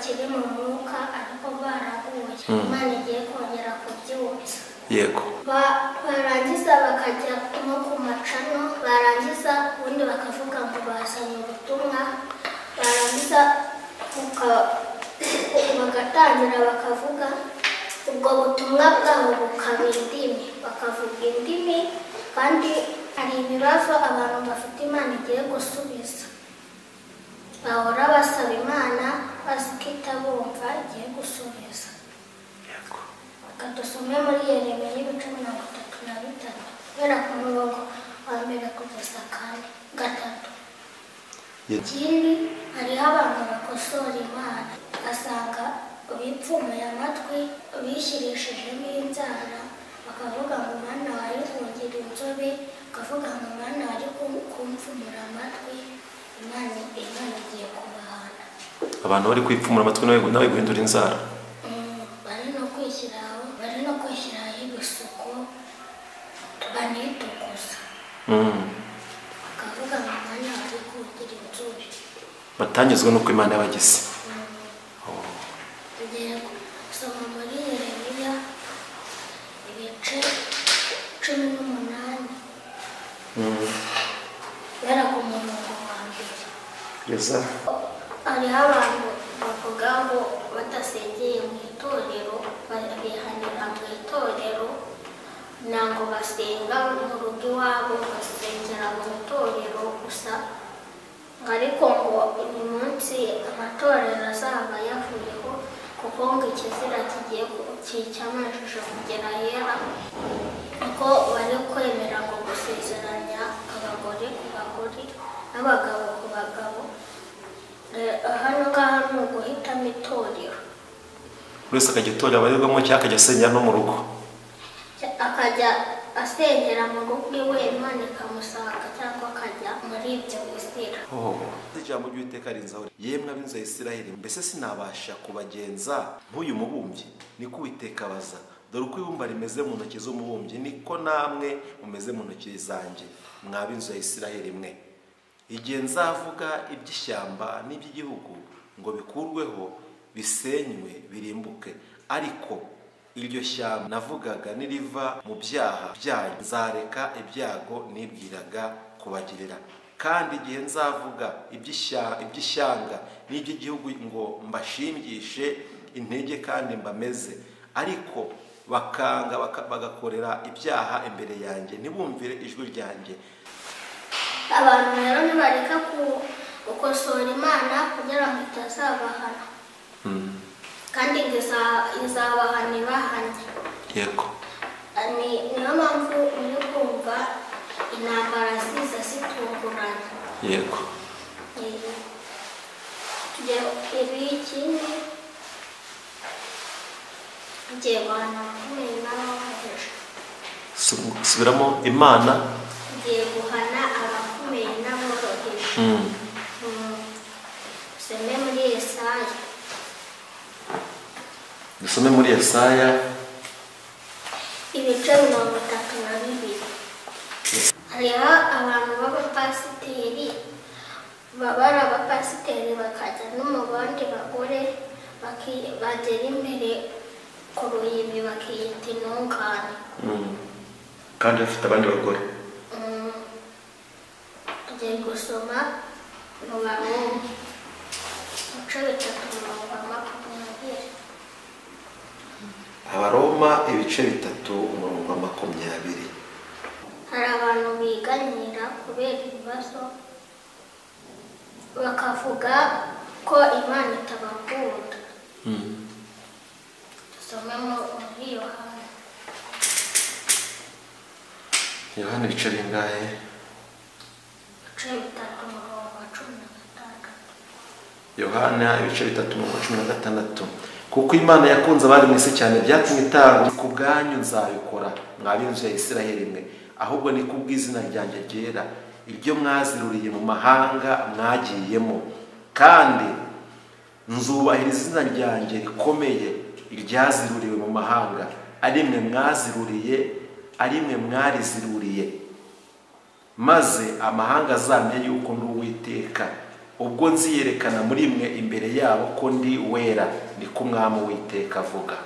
bakiri mu mwuka ariko baraguye. Imana igiye kongera kubyutsa. Yego. Barangiza bakajya nko ku macano, barangiza ubundi bakavuga ngo bazanye ubutumwa, barangiza bagatangira bakavuga ubwo butumwa bwabo bukaba indimi, bakavuga indimi. Kandi hari ibibazo abantu bafite Imana igiye gusubiza, bahora basaba Imana bazi ko itabumva, igiye gusubiza. Reka dusome muri Yeremiya ibice 33 guhera ku murongo wa 1 kugeza 4, 3. Ikindi hariho abantu bakosora Imana, ugasanga bipfumuye amatwi, bishyirishijemo inzara, bakavuga ngo Mana wari kungira inzobe, bakavuga ngo Mana wari kumfumura amatwi. Imana igiye kubahana. Abantu bari kwipfumura amatwi nawe guhindura inzara, bari no kwishyiraho ibisuko, banitukuza, bakavuga ngo Mana wari kungira inzobe, batanyuzwe n'uko Imana yabagize. Tugiye gusoma muri Yeremiya ibice 18 guhera ku murongo wa 1. Hariho abantu bavuga ngo badasengeye mu itorero, bihanira mu itorero, ntabwo basenga mu rugo iwabo, basengera mu itorero gusa. Ariko ngo uyu munsi amatorero azaba yavuyeho, kuko ngo ikizira kigiye cyamajije kugera ahera, kuko bari kwemera ngo gusezeranya abagore ku bagore n'abagabo ku bagabo. Hano ngaha ni uguhitamo itorero, buri wese akajya itorero abarirwamo cyangwa akajya asengera no mu rugo, akajya asengera mu rugo iwe Imana ikamusanga, cyangwa akajya muri ibyo bizira. Ijambo ry'Uwiteka rinzaho, yemwe ab'inzu ya Isiraheli, mbese sinabasha kubagenza nk'uyu mubumbyi? Niko Uwiteka abaza. Dore uko ibumba rimeze mu ntoki z'umubumbyi, niko namwe mumeze mu ntoki zanjye, mwa b'inzu ya Isiraheli mwe. Igihe nzavuga iby'ishyamba n'iby'igihugu ngo bikurweho, bisenywe, birimbuke, ariko iryo shyamba navugaga niriva mu byaha byanyu, nzareka ibyago nibwiraga kubagirira. Kandi igihe nzavuga iby'ishyanga n'iby'igihugu ngo mbashingishe intege kandi mbameze, ariko bakanga bagakorera ibyaha imbere yanjye, ntibumvire ijwi ryanjye. Abantu rero nibareka gukosora Imana kugira ngo itazabahana, kandi ngo izabahana ibahanye. Yego. Niyo mpamvu uri kumva intambara ziza zitungurana. Yego. Ikindi ngiye guhana abakomeye n'aboroheje. Subiramo. Imana ngiye guhana abakomeye n'aboroheje. Dusome muri Yesaya. Dusome muri Yesaya ibice 32. Hariho abantu b'abapasiteri, baba ari abapasiteri bakajya no mu bandi bagore, bagera imbere ku ruhimbi bakiyita intungane, kandi bafite abandi bagore. Tugiye gusoma mu Baroma ibice 3 umurongo wa 20. Abaroma ibice 3 umurongo wa 20. Hari abantu biganyira kubera ibibazo, bakavuga ko Imana itabakunda. Dusome muri Yohana. Yohana ibice bingahe? Ibice 3 umurongo wa 16. Yohana ibice 3 umurongo wa 16. Kuko Imana yakunze abari mu isi cyane, byatumye itanga ku bwanyu nzabikora, mwa b'inzu ya Isiraheli mwe, ahubwo ni kubw'izina ryanjye ryera, iryo mwaziruriye mu mahanga mwagiyemo, kandi nzubahiriza izina ryanjye rikomeye, iryaziruriwe mu mahanga, ari mwe mwaziruriye, ari mwe mwariziruriye, maze amahanga azamenye yuko ndi Uwiteka, Ubwo nziyerekana muri mwe imbere yabo ko ndi wera, ni ko Umwami Uwiteka avuga.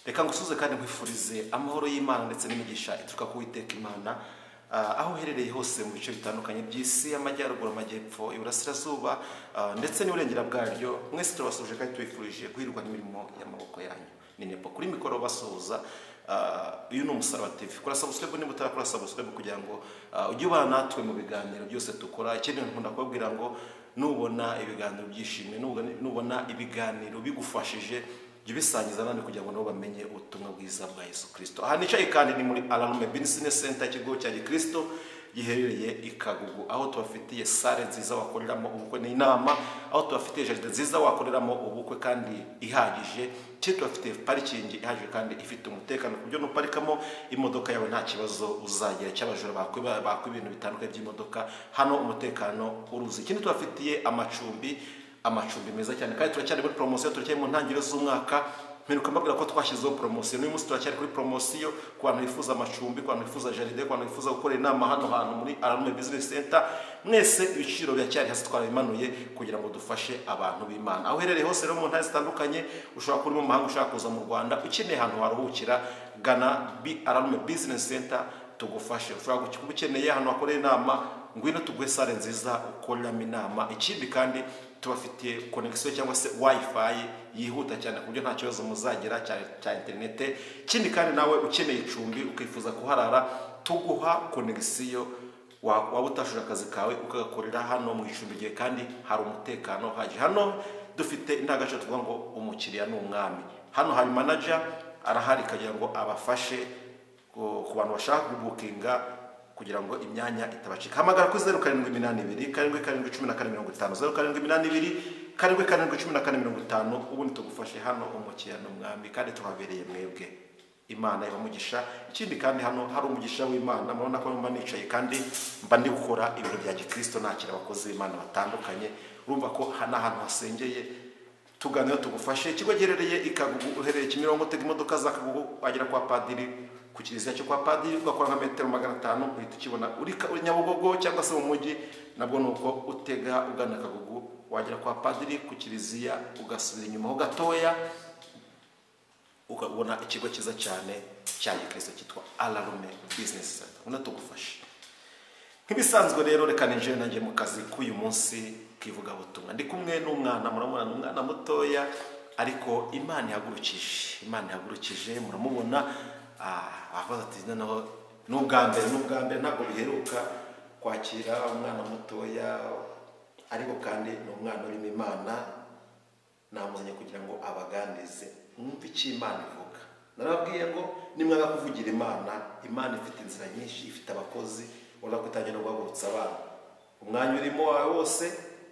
Reka ngusuze kandi nkwifurize amahoro y'Imana ndetse n'imigisha ituruka ku Uwiteka Imana, aho uherereye hose mu bice bitandukanye by'isi, amajyaruguru, amajyepfo, iburasirazuba ndetse n'uburengera bwaryo. Mwese turabasuhuje kandi tubifurije guhirwa n'imirimo y'amaboko yanyu. Ni Nepo kuri mikoro basuhuza. Uyu ni Umusaraba TV. Kora subscribe niba utarakora subscribe kugira ngo ujye ubana natwe mu biganiro byose dukora. Ikindi nkunda kubabwira ngo nubona ibiganiro byishimye, nubona ibiganiro bigufashije, jya ubisangiza abandi kugira ngo nabo bamenye ubutumwa bwiza bwa Yesu Kristo. Aha nicaye kandi ni muri Ararume Business Center, ikigo cya Gikristo giherereye i Kagugu, aho tubafitiye sale nziza wakoreramo ubukwe n'inama, aho tubafitiye jaride nziza wakoreramo ubukwe kandi ihagije, tubafitiye parikingi ihagije kandi ifite umutekano ku buryo nuparikamo imodoka yawe nta kibazo uzagira cy'abajura bakwiba ibintu bitandukanye by'imodoka. Hano umutekano uruzi. Ikindi tubafitiye amacumbi meza cyane, kandi turacyari muri promosiyo, turacyari mu ntangiriro z'umwaka. Mperuka mbabwira ko twashyizeho promosiyo, n'uyu munsi turacyari kuri promosiyo ku bantu bifuza amacumbi, ku bantu bifuza jaride, ku bantu bifuza gukora inama hano hantu muri Ararume Business Center. Mwese ibiciro biracyari hasi, twarabimanuye kugira ngo dufashe abantu b'Imana. Aho uherereye hose rero mu ntara zitandukanye, ushobora kuba uri mu mahanga, ushaka kuza mu Rwanda, ukeneye ahantu waruhukira, gana Ararume Business Center tugufashe. Ushobora kuba ukeneye ahantu wakorera inama, ngwino tuguhe sale nziza ukoreramo inama. Ikindi kandi tubafitiye connection cyangwa se wifi yihuta cyane ku buryo nta kibazo muzagira cya interinete. Ikindi kandi nawe ukeneye icumbi ukifuza kuharara, tuguha connection, waba utashuje akazi kawe ukagakorera hano mu icumbi gihe, kandi hari umutekano uhagije. Hano dufite indangagaciro tuvuga ngo umukiriya ni umwami. Hano hari manager arahari kugira ngo abafashe ku bantu bashaka kubukinga kugira ngo imyanya itabacika. Hamagara kuri 0782 77 14 50, 0782 77 14 50, ubundi tugufashe. Hano umukiriya ni umwami kandi tuhabereye mwebwe. Imana ibamugisha. Ikindi kandi hano hari umugisha w'Imana. Murabona ko mba nicaye kandi mba ndi gukora ibintu bya Gikristo, nakira abakozi b'Imana batandukanye. Urumva ko hano ahantu hasengeye, tuganira tugufashe. Ikigo giherereye i Kagugu, uherereye Kimironko, utega imodoka za Kagugu wagera kwa padiri, ku kiliziya cyo kwa padiri, ugakora nka metero 500 uhita ukibona. Uri Nyabugogo cyangwa se mu mujyi, nabwo nuko utega ugana Kagugu, wagera kwa padiri ku kiliziya ugasubira inyuma ho gatoya, ukabona ikigo cyiza cyane cya Gikristo cyitwa Ararume Business Center. Ubona tugufashe nk'ibisanzwe. Rero reka ninjire nanjye mu kazi k'uyu munsi k'ivugabutumwa. Ndi kumwe n'umwana, muramubona ni umwana mutoya, ariko Imana ihagurukije, Imana ihagurukije, muramubona. Abaza ati noneho ni ubwa mbere ntabwo biheruka kwakira umwana mutoya, ariko kandi ni umwana urimo Imana. Namuzanye kugira ngo abaganirize mwumve icyo Imana ivuga. Narababwiye ngo nimwanga kuvugira Imana, Imana ifite inzira nyinshi, ifite abakozi, urabona ko itangira no guhagurutsa abana. Umwanya urimo wawe wose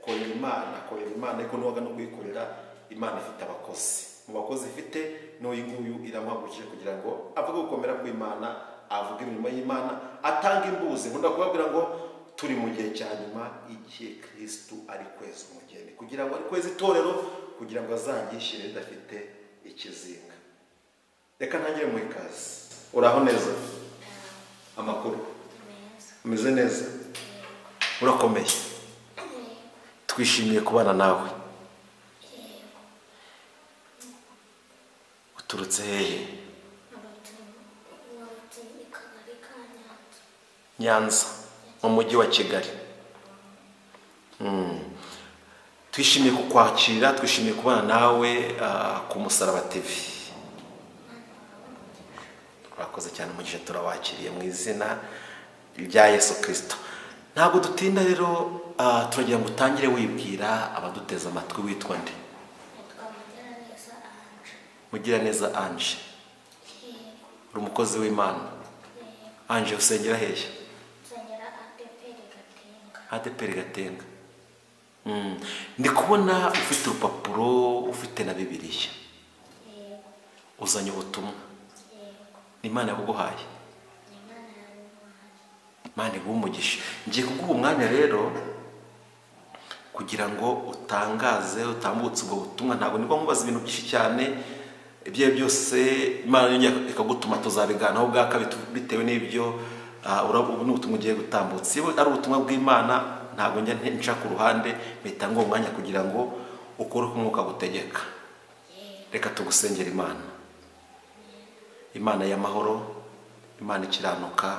korera Imana, korera Imana, ariko nuwaga no kuyikorera, Imana ifite abakozi. Mu bakozi ifite n'uyu nguyu iramuhagurukije kugira ngo avuge gukomera kw'Imana, avuge imirimo y'Imana, atange imbuzi. Nkunda kubabwira ngo turi mu gihe cya nyuma, igihe Kristo ari kweza umugeni, kugira ngo ari kweza itorero, kugira ngo azaryishyire ridafite ikizinga. Reka ntangire mu ikaze. Uraho neza? Amakuru umeze neza? Urakomeye? Twishimiye kubana nawe. Uturutse hehe? Nyanza, mu mujyi wa Kigali. Twishimiye kukwakira, twishimiye kubana nawe ku Musaraba TV. Turakoze cyane, umugisha turabakiriye mu izina rya Yesu Kristo. Ntabwo dutinda rero, turagira ngo utangire wibwira abaduteze amatwi. Witwa nde? Nitwa Mugiraneza Ange. Mugiraneza Ange. Yego. Uri umukozi w'Imana. Anje, usengera hehe? Nsengera ADEPR Gatenga. ADEPR Gatenga. Ndi kubona ufite urupapuro, ufite na Bibiliya. Yego. Uzanye ubutumwa. Yego. Ni Imana yabuguhaye. Ni Imana yabumpaye. Imana iguhe umugisha. Ngiye kuguha umwanya rero kugira ngo utangaze, utambutse ubwo butumwa. Ntabwo nibwo nkubaza ibintu byinshi cyane, ibyo byose Imana yongera ikagutuma tuzabiganiraho bwa kabiri bitewe n'ibyo ubu ni ubutumwa ugiye gutambutsa. Iyo ari ubutumwa bw'Imana ntabwo njya nca ku ruhande, mpita nguha umwanya kugira ngo ukore uko umwuka agutegeka. Reka tugusengere Imana. Imana y'amahoro, Imana ikiranuka,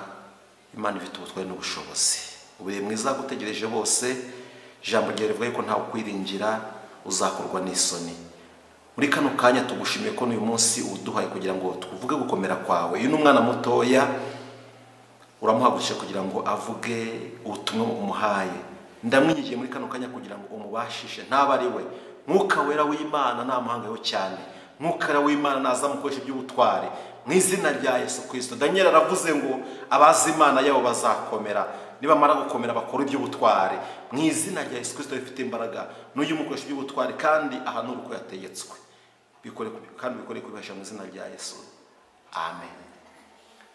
Imana ifite ubutware n'ubushobozi. Ubuye mwiza gutegereje bose, ijambo ryawe rivuga yuko ntawe ukwiringira uzakorwa n'isoni. Muri kano kanya tugushimiye ko n'uyu munsi uduhaye kugira ngo tuvuge gukomera kwawe. Uyu ni umwana mutoya, uramuhagurukije kugira ngo avuge ubutumwa umuhaye. Ndamwingingiye muri kano kanya kugira ngo umubashishe, ntaba ari we. Mwuka wera w'Imana namuhangayeho cyane. Mwuka wera w'Imana naza mukoresha iby'ubutware mu izina rya Yesu Kristo. Daniel aravuze ngo abazi Imana yabo bazakomera, nibamara gukomera bakora iby'ubutware mu izina rya Yesu Kristo rifite imbaraga. N'uyu mukoresha iby'ubutware kandi ahanura uko yategetswe, bikore kandi bikore kubibasha mu izina rya Yesu. Amen.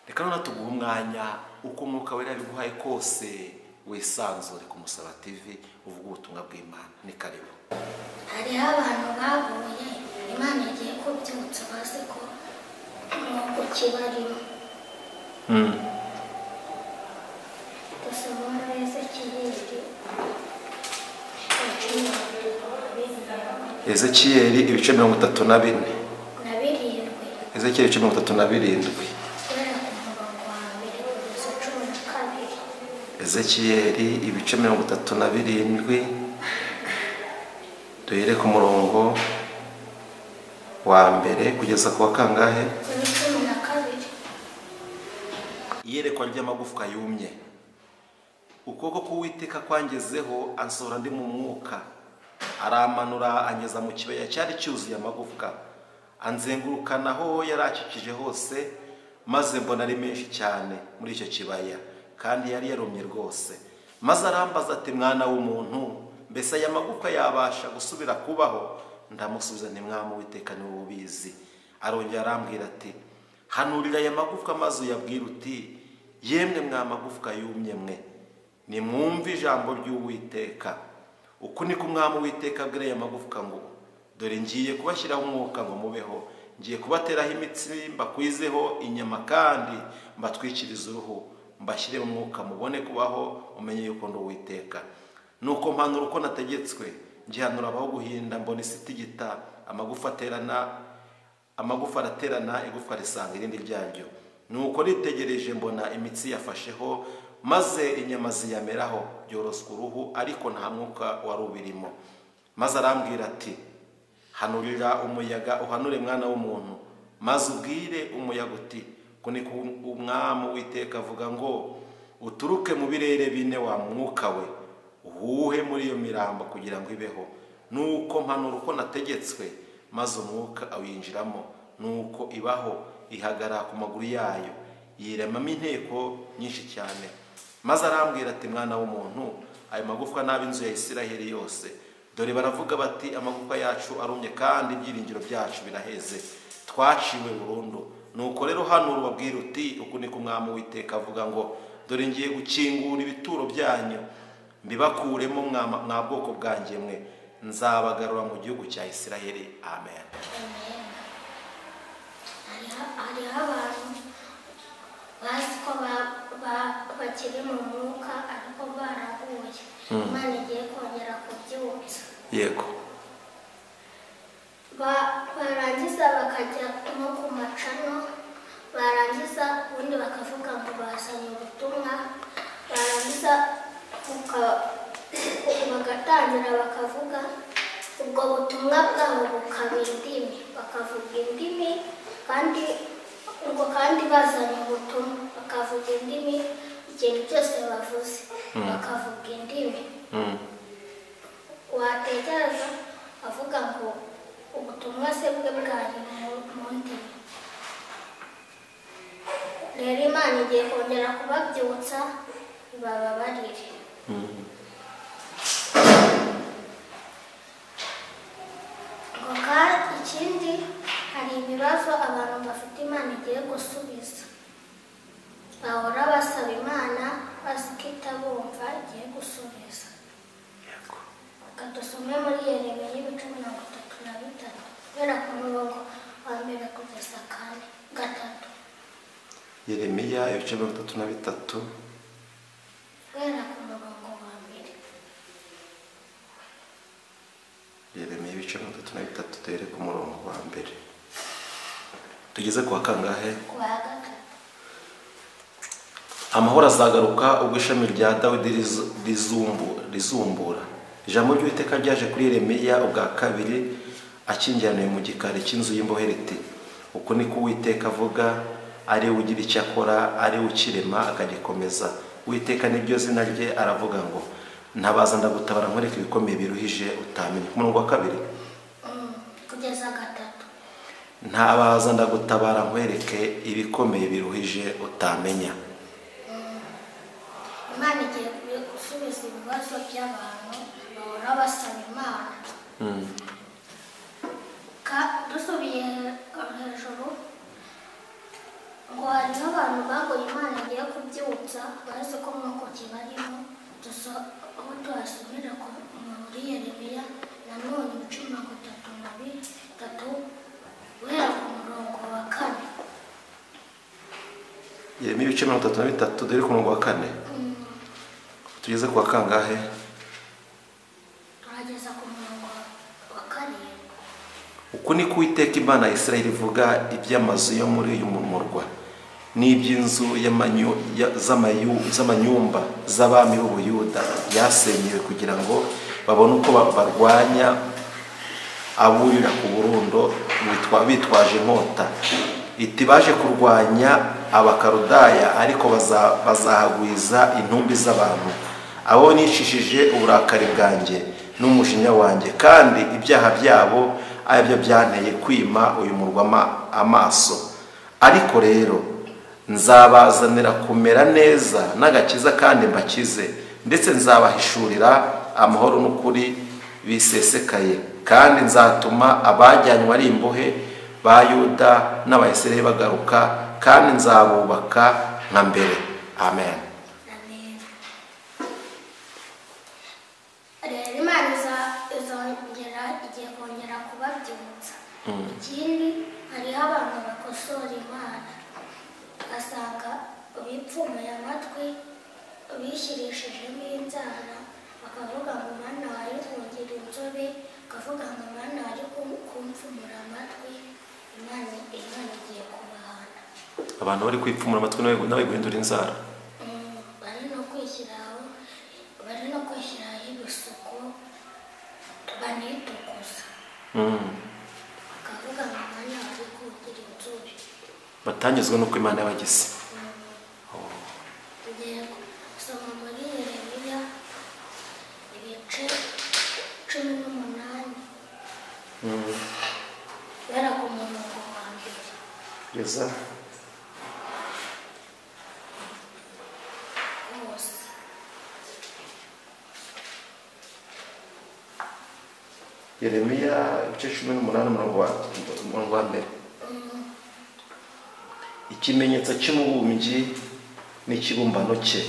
Reka none tuguhe umwanya uko umwuka wera yabiguhaye kose, wisanzure ku Musaraba TV uvuge ubutumwa bw'Imana. Ni karibu. Hariho abantu baguye Imana igiye kubyutsa bazi ko umwuka ukibarimo. Dusoma muri Ezekiyeli Ezekiyeli ibice 34. Na birindwi. Ezekiyeli ibice 37. Guhera ku murongo wa mbere kugeza 12. Ezekiyeli ibice 37, duhere ku murongo wa mbere kugeza ku wa kangahe? Kuri 12. Iyerekwa ry'amagufwa yumye. Ukuboko k'Uwiteka kwangezeho, ansohora ndi mu mwuka, aramanura angeza mu kibaya cyari cyuzuye amagufwa, anzengurukana aho yari akikije hose, maze mbona ari menshi cyane muri icyo kibaya, kandi yari yarumye rwose. Maze arambaza ati, mwana w'umuntu, mbese aya magufwa yabasha gusubira kubaho? Ndamusubiza nti, Mwami Uwiteka ni wowe ubizi. Arongera arambwira ati, hanurira aya magufwa maze uyabwire uti, yemwe mwa magufwa yumye mwe, nimwumve ijambo ry'Uwiteka. Uku niko Umwami Uwiteka abwira aya magufwa ngo, dore ngiye kubashyiraho umwuka ngo mubeho, ngiye kubateraho imitsi, mbakwizeho inyama kandi mbatwikirize uruhu, mbashyire mu mwuka mubone kubaho, umenye yuko ndi Uwiteka. Nuko mpanura uko nategetswe, ngihanura abaho guhinda, mbona isi itigita, amagufa aterana, amagufa araterana, igufwa risanga irindi ryaryo. Nuko nitegereje mbona imitsi yafasheho, maze inyama ziyameraho, byoroswa uruhu, ariko nta mwuka wari ubirimo. Maze arambwira ati, hanurira umuyaga, uhanure mwana w'umuntu, maze ubwire umuyaga uti, uku niko Umwami Uwiteka avuga ngo, uturuke mu birere bine wa mwuka we, uhuhe muri iyo mirambo kugira ngo ibeho. Nuko mpanura uko nategetswe, maze umwuka awinjiramo, nuko ibaho, ihagarara ku maguru yayo, yiremamo inteko nyinshi cyane. Maze arambwira ati, mwana w'umuntu, ayo magufwa n'ab'inzu ya Isiraheli yose, dore baravuga bati, amagufwa yacu arumye kandi ibyiringiro byacu biraheze, twaciwe burundu. Nuko rero hanura ubabwire uti, uku niko Umwami Uwiteka avuga ngo, dore ngiye gukingura ibituro byanyu, mbibakuremo mwa bwoko bwanjye mwe, nzabagarura mu gihugu cya Isiraheli. Amen. Amen. Hariho abantu bazi ko bakiri mu mwuka ariko baraguye. Imana igiye kongera kubyutsa. Yego. Barangiza bakajya nko ku macano, barangiza ubundi bakavuga ngo bazanye ubutumwa, barangiza bagatangira bakavuga ubwo butumwa bwabo bukaba indimi, bakavuga indimi kandi ngo kandi bazanye ubutumwa, bakavuga indimi, ikintu cyose bavuze bakavuga indimi. Watekereza avuga ngo ubutumwa se bwe bwari mu ndimi. Rero Imana igiye kongera kubabyutsa ibababarire. Ngo kandi ikindi hari ibibazo abantu bafite Imana igiye gusubiza, bahora basaba Imana bazi ko itabumva, igiye gusubiza. Reka dusome muri Yeremiya ibice 33 guhera ku murongo wa 1 kugeza 3. Yeremiya ibice 33 guhera ku murongo wa 1. Yeremiya ibice 33 duhere ku murongo wa 1. Tugeze ku wa kangahe? Ku wa 3. Amahoro azagaruka ubwo ishami rya Dawidi rizumbura. Ijambo ry'Uwiteka ryaje kuri Yeremiya ubwa kabiri akingiraniwe mu gikari cy'inzu y'imbohe riti: uku niko Uwiteka avuga, ari we ugira icyo akora, ari we ukirema akagikomeza. Uwiteka niryo zina rye, aravuga ngo ntabaza ndagutabara nkwereke ibikomeye biruhije utamenya. Ku murongo wa 2 kugeza 3. Ntabaza ndagutabara nkwereke ibikomeye biruhije utamenya. Imana igiye gusubiza ibibazo by'abantu bahora basaba Imana. Dusubiye hejuru ngo hariho abantu bagoye Imana igiye kubyutsa, bazi ko mwuko kibarimo. Aho tuhasubira muri Yeremiya nanone ibice 33 guhera ku murongo wa 4. Yeremiya ibice 33 duhere ku murongo wa 4. Tugeze ku wa kangahe? Turageza ku murongo wa 7. Uku niko Uwiteka Imana ya Isirayeli ivuga iby'amazu yo muri uyu murwa n'iby'inzu z'amanyumba z'abami b'Ubuyuda byasenyewe, kugira ngo babone uko barwanya aburira ku burundo bitwaje inkota. Iti baje kurwanya Abakaludaya, ariko bazahagwiza intumbi z'abantu, abo nicishije uburakari bwanjye n'umujinya wanjye, kandi ibyaha byabo aribyo byanteye kwima uyu murwa amaso. Ariko rero nzabazanira kumera neza n'agakiza kandi mbakize, ndetse nzabahishurira amahoro n'ukuri bisesekaye, kandi nzatuma abajyanywe ari imbohe ba Yuda n'Abayisiraheli bagaruka, kandi nzabubaka nka mbere. Amen. Amen. Rero Imana izongera igiye kongera kubabyutsa. Ikindi hariho abantu bakosora Imana, ugasanga bipfumuye amatwi, bishyirishijemo inzara, bakavuga ngo Mana wari kungira inzobe, bakavuga ngo Mana wari kumfumura amatwi. Imana igiye kubahana. Abantu bari kwipfumura amatwi nawe guhindura inzara, bari no kwishyiraho ibisuko, banitukuza, bakavuga ngo Mana wari kungira inzobe, batanyuzwe n'uko Imana yabagize. Tugiye gusoma muri Yeremiya ibice 18 guhera ku murongo wa 1 kugeza hose. Yeremiya ibice 18 umurongo wa 1. Ikimenyetso cy'umubumbyi n'ikibumbano cye.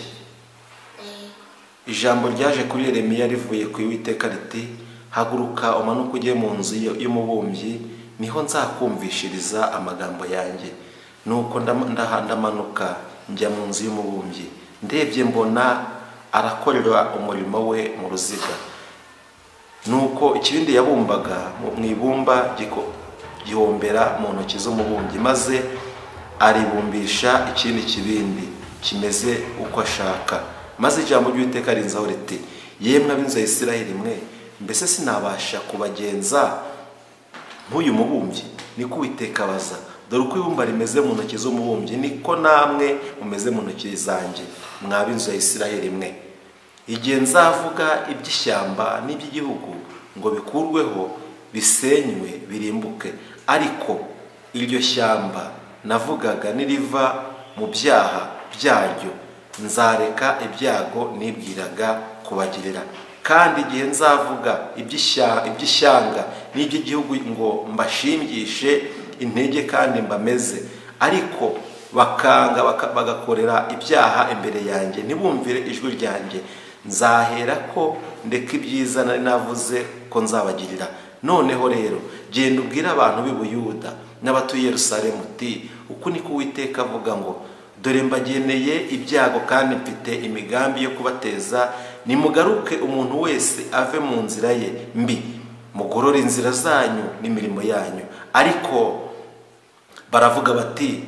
Ijambo ryaje kuri Yeremiya rivuye ku Uwiteka riti: haguruka umanuke ujye mu nzu y'umubumbyi, niho nzakumvishiriza amagambo yanjye. Nuko ndamanuka njya mu nzu y'umubumbyi, ndebye mbona arakorera umurimo we mu ruziga. Nuko ikibindi yabumbaga mu ibumba gihombera mu ntoki z'umubumbyi, maze aribumbisha ikindi kibindi kimeze uko ashaka. Maze ijambo ry'Uwiteka rinzaho riti: yemwe ab'inzu ya Isirayeli mwe, mbese sinabasha kubagenza nk'uyu mubumbyi? Niko Uwiteka abaza. Dore uko ibumba rimeze mu ntoki z'umubumbyi, niko namwe mumeze mu ntoki zanjye, mwa b'inzu ya Isirayeli mwe. Igihe nzavuga iby'ishyamba n'iby'igihugu ngo bikurweho, bisenywe, birimbuke, ariko iryo shyamba navugaga niriva mu byaha byaryo, nzareka ibyago nibwiraga kubagirira. Kandi igihe nzavuga iby'ishyanga n'iby'igihugu ngo mbashingishe intege kandi mbameze, ariko bakanga bagakorera ibyaha imbere yanjye ntibumvire ijwi ryanjye, nzahera ko ndeka ibyiza nari navuze ko nzabagirira. Noneho rero genda ubwire abantu b'i Buyuda n'abatuye Yerusalemu uti uku niko Uwiteka avuga ngo dore mbageneye ibyago kandi mfite imigambi yo kubateza, nimugaruke umuntu wese ave mu nzira ye mbi, mugorore inzira zanyu n'imirimo yanyu. Ariko baravuga bati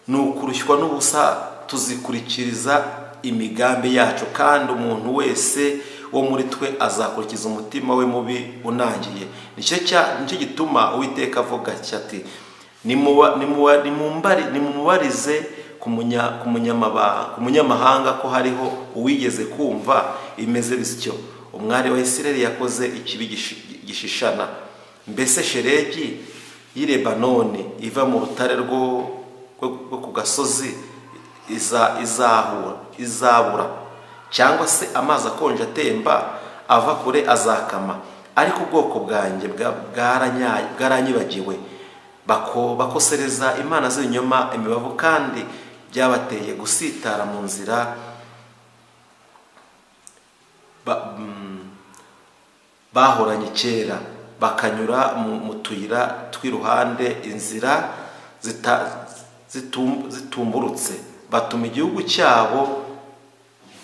nukurushywa n'ubusa, tuzikurikiriza imigambi yacu, kandi umuntu wese wo muri twe azakurikiza umutima we mubi unangiye. Nicyo gituma Uwiteka avuga ati nimumubarize ku munyamahanga ko hariho uwigeze kumva imeze bityo. Umwari wa Isirayeli yakoze ikibi gishishana. Mbese sheregi y'i Lebanoni iva mu rutare rwo ku gasozi izabura, cyangwa se amazi akonje atemba ava kure azakama. Ariko ubwoko bwanjye bwaranyibagiwe, bakosereza imana z'ibinyoma imibavu, kandi byabateye gusitara mu nzira bahoranye kera, bakanyura mu tuyira tw'iruhande, inzira zitumburutse, batuma igihugu cyabo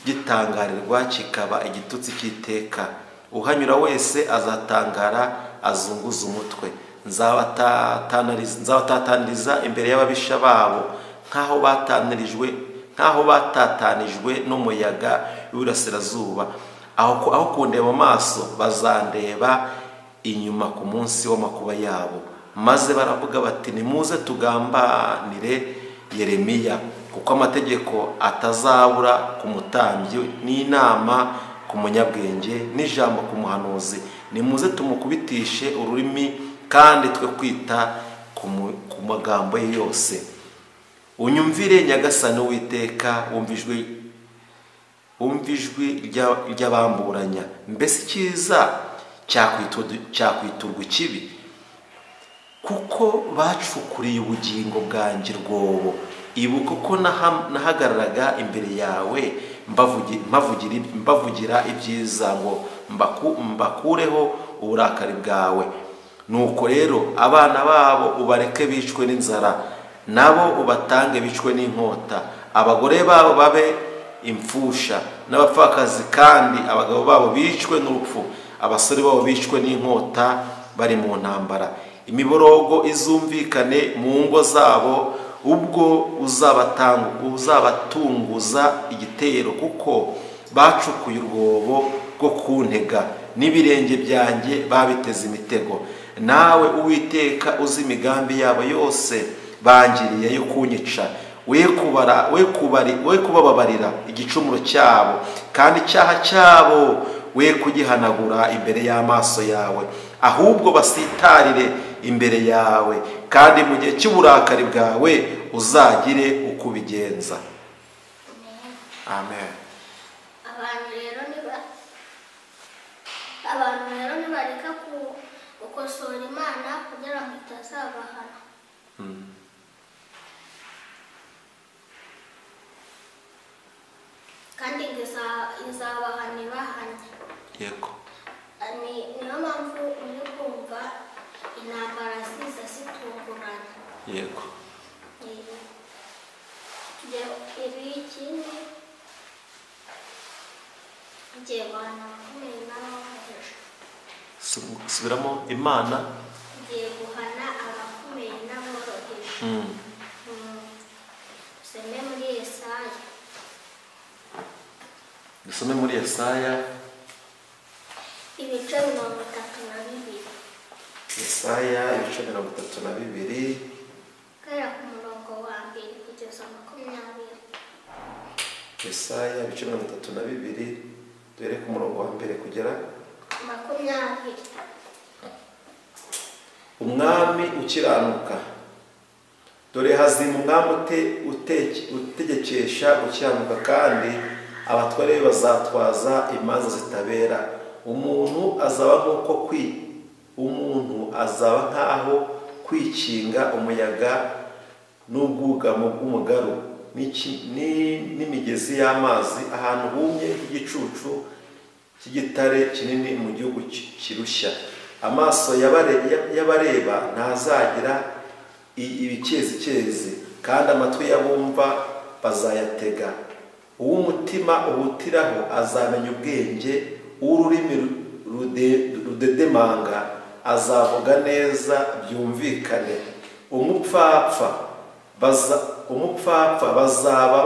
gitangarirwa kikaba igitutsi cy'iteka. Uhanyura wese azatangara azunguza umutwe. Nzabatataniriza imbere y'ababisha babo, nk'aho batatanijwe n'umuyaga w'iburasirazuba. Aho kundeba mu maso bazandeba inyuma ku munsi w'amakuba yabo. Maze baravuga bati nimuze tugambanire Yeremiya, kuko amategeko atazabura ku mutambyi n'inama ku munyabwenge n'ijambo ku muhanuzi. Nimuze tumukubitishe ururimi, kandi twe kwita ku magambo ye yose. Unyumvire Nyagasani Uwiteka, wumva ijwi ry'abamburanya. Mbese icyiza cyakwiturwa ikibi? Kuko bacukuriye ubugingo bwanjye rwobo. Ibuka ko nahagararaga imbere yawe mbavugira ibyiza ngo mbakureho uburakari bwawe. Nuko rero abana babo ubareke bicwe n'inzara, nabo ubatange bicwe n'inkota, abagore babo babe imfusha n'abapfakazi, kandi abagabo babo bicwe n'urupfu, abasore babo bicwe n'inkota bari mu ntambara. Imiborogo izumvikane mu ngo zabo, ubwo uzabatunguza igitero, kuko bacukuye urwobo rwo kuntega, n'ibirenge byanjye babiteze imitego. Nawe Uwiteka uzi imigambi yabo yose bangiriye yo kunyica, we kubabarira igicumuro cyabo, kandi icyaha cyabo we kugihanagura imbere y'amaso yawe, ahubwo basitarire imbere yawe, kandi mu gihe cy'uburakari bwawe uzagire uko ubigenza. Amen. Abantu rero nibareka gukosora Imana kugira ngo itazabahana. Kandi izabahana ibahanye. Yego. Niyo mpamvu uri kumva intambara ziza zitungurana. Yego. Ikindi ngiye guhana abakomeye n'aboroheje. Subiramo. Imana ngiye guhana abakomeye n'aboroheje. Dusome muri Yesaya. Dusome muri Yesaya ibice 32. Yesaya ibice 32, guhera ku murongo wa 1 kugeza 20. Yesaya ibice 32, duhere ku murongo wa 1 kugera 20. Umwami ukiranuka. Dore hazima umwami utegekesha gukiranuka, kandi abatware bazatwaza imanza zitabera. Umuntu azaba nk'uko umuntu azaba nkaho kwikinga umuyaga n'ubwugamo bw'umugaru n'imigezi y'amazi, ahantu humye h'igicucu cy'igitare kinini mu gihugu kirushya. Amaso y'abareba ntazagira ibikezikezi, kandi amatwi y'abumva bazayatega. Uw'umutima uhutiraho azamenya ubwenge, uw'ururimi rudedemanga azavuga neza byumvikane. Umupfapfa bazaba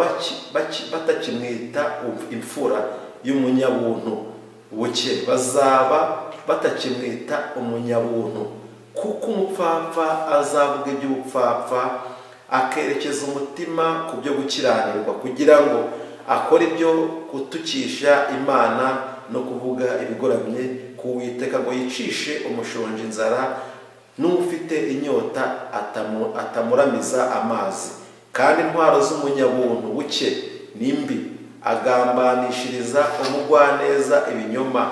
batakimwita imfura y'umunyabuntu buke, bazaba batakimwita umunyabuntu, kuko umupfapfa azavuga iby'ubupfapfa, akerekeza umutima ku byo gukiranirwa, kugira ngo akore ibyo gutukisha Imana no kuvuga ibigoramye ku Uwiteka, ngo yicishe umushonji inzara n'ufite inyota atamuramiza amazi. Kandi intwaro z'umunyabuntu buke ni mbi, agambanishiriza umugwaneza ibinyoma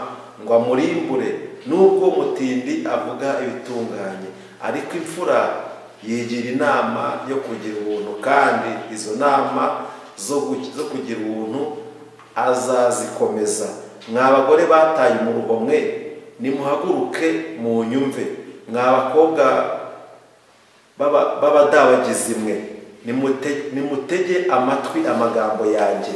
ngo amurimbure, nubwo mutindi avuga ibitunganye. Ariko imfura yigira inama yo kugira ubuntu, kandi izo nama zo kugira ubuntu azazikomeza. Mwa bagore bataye umuruho mwe, nimuhaguruke mu nyumve. Mwa bakobwa b'abadabagizi mwe, nimutege amatwi amagambo yanjye.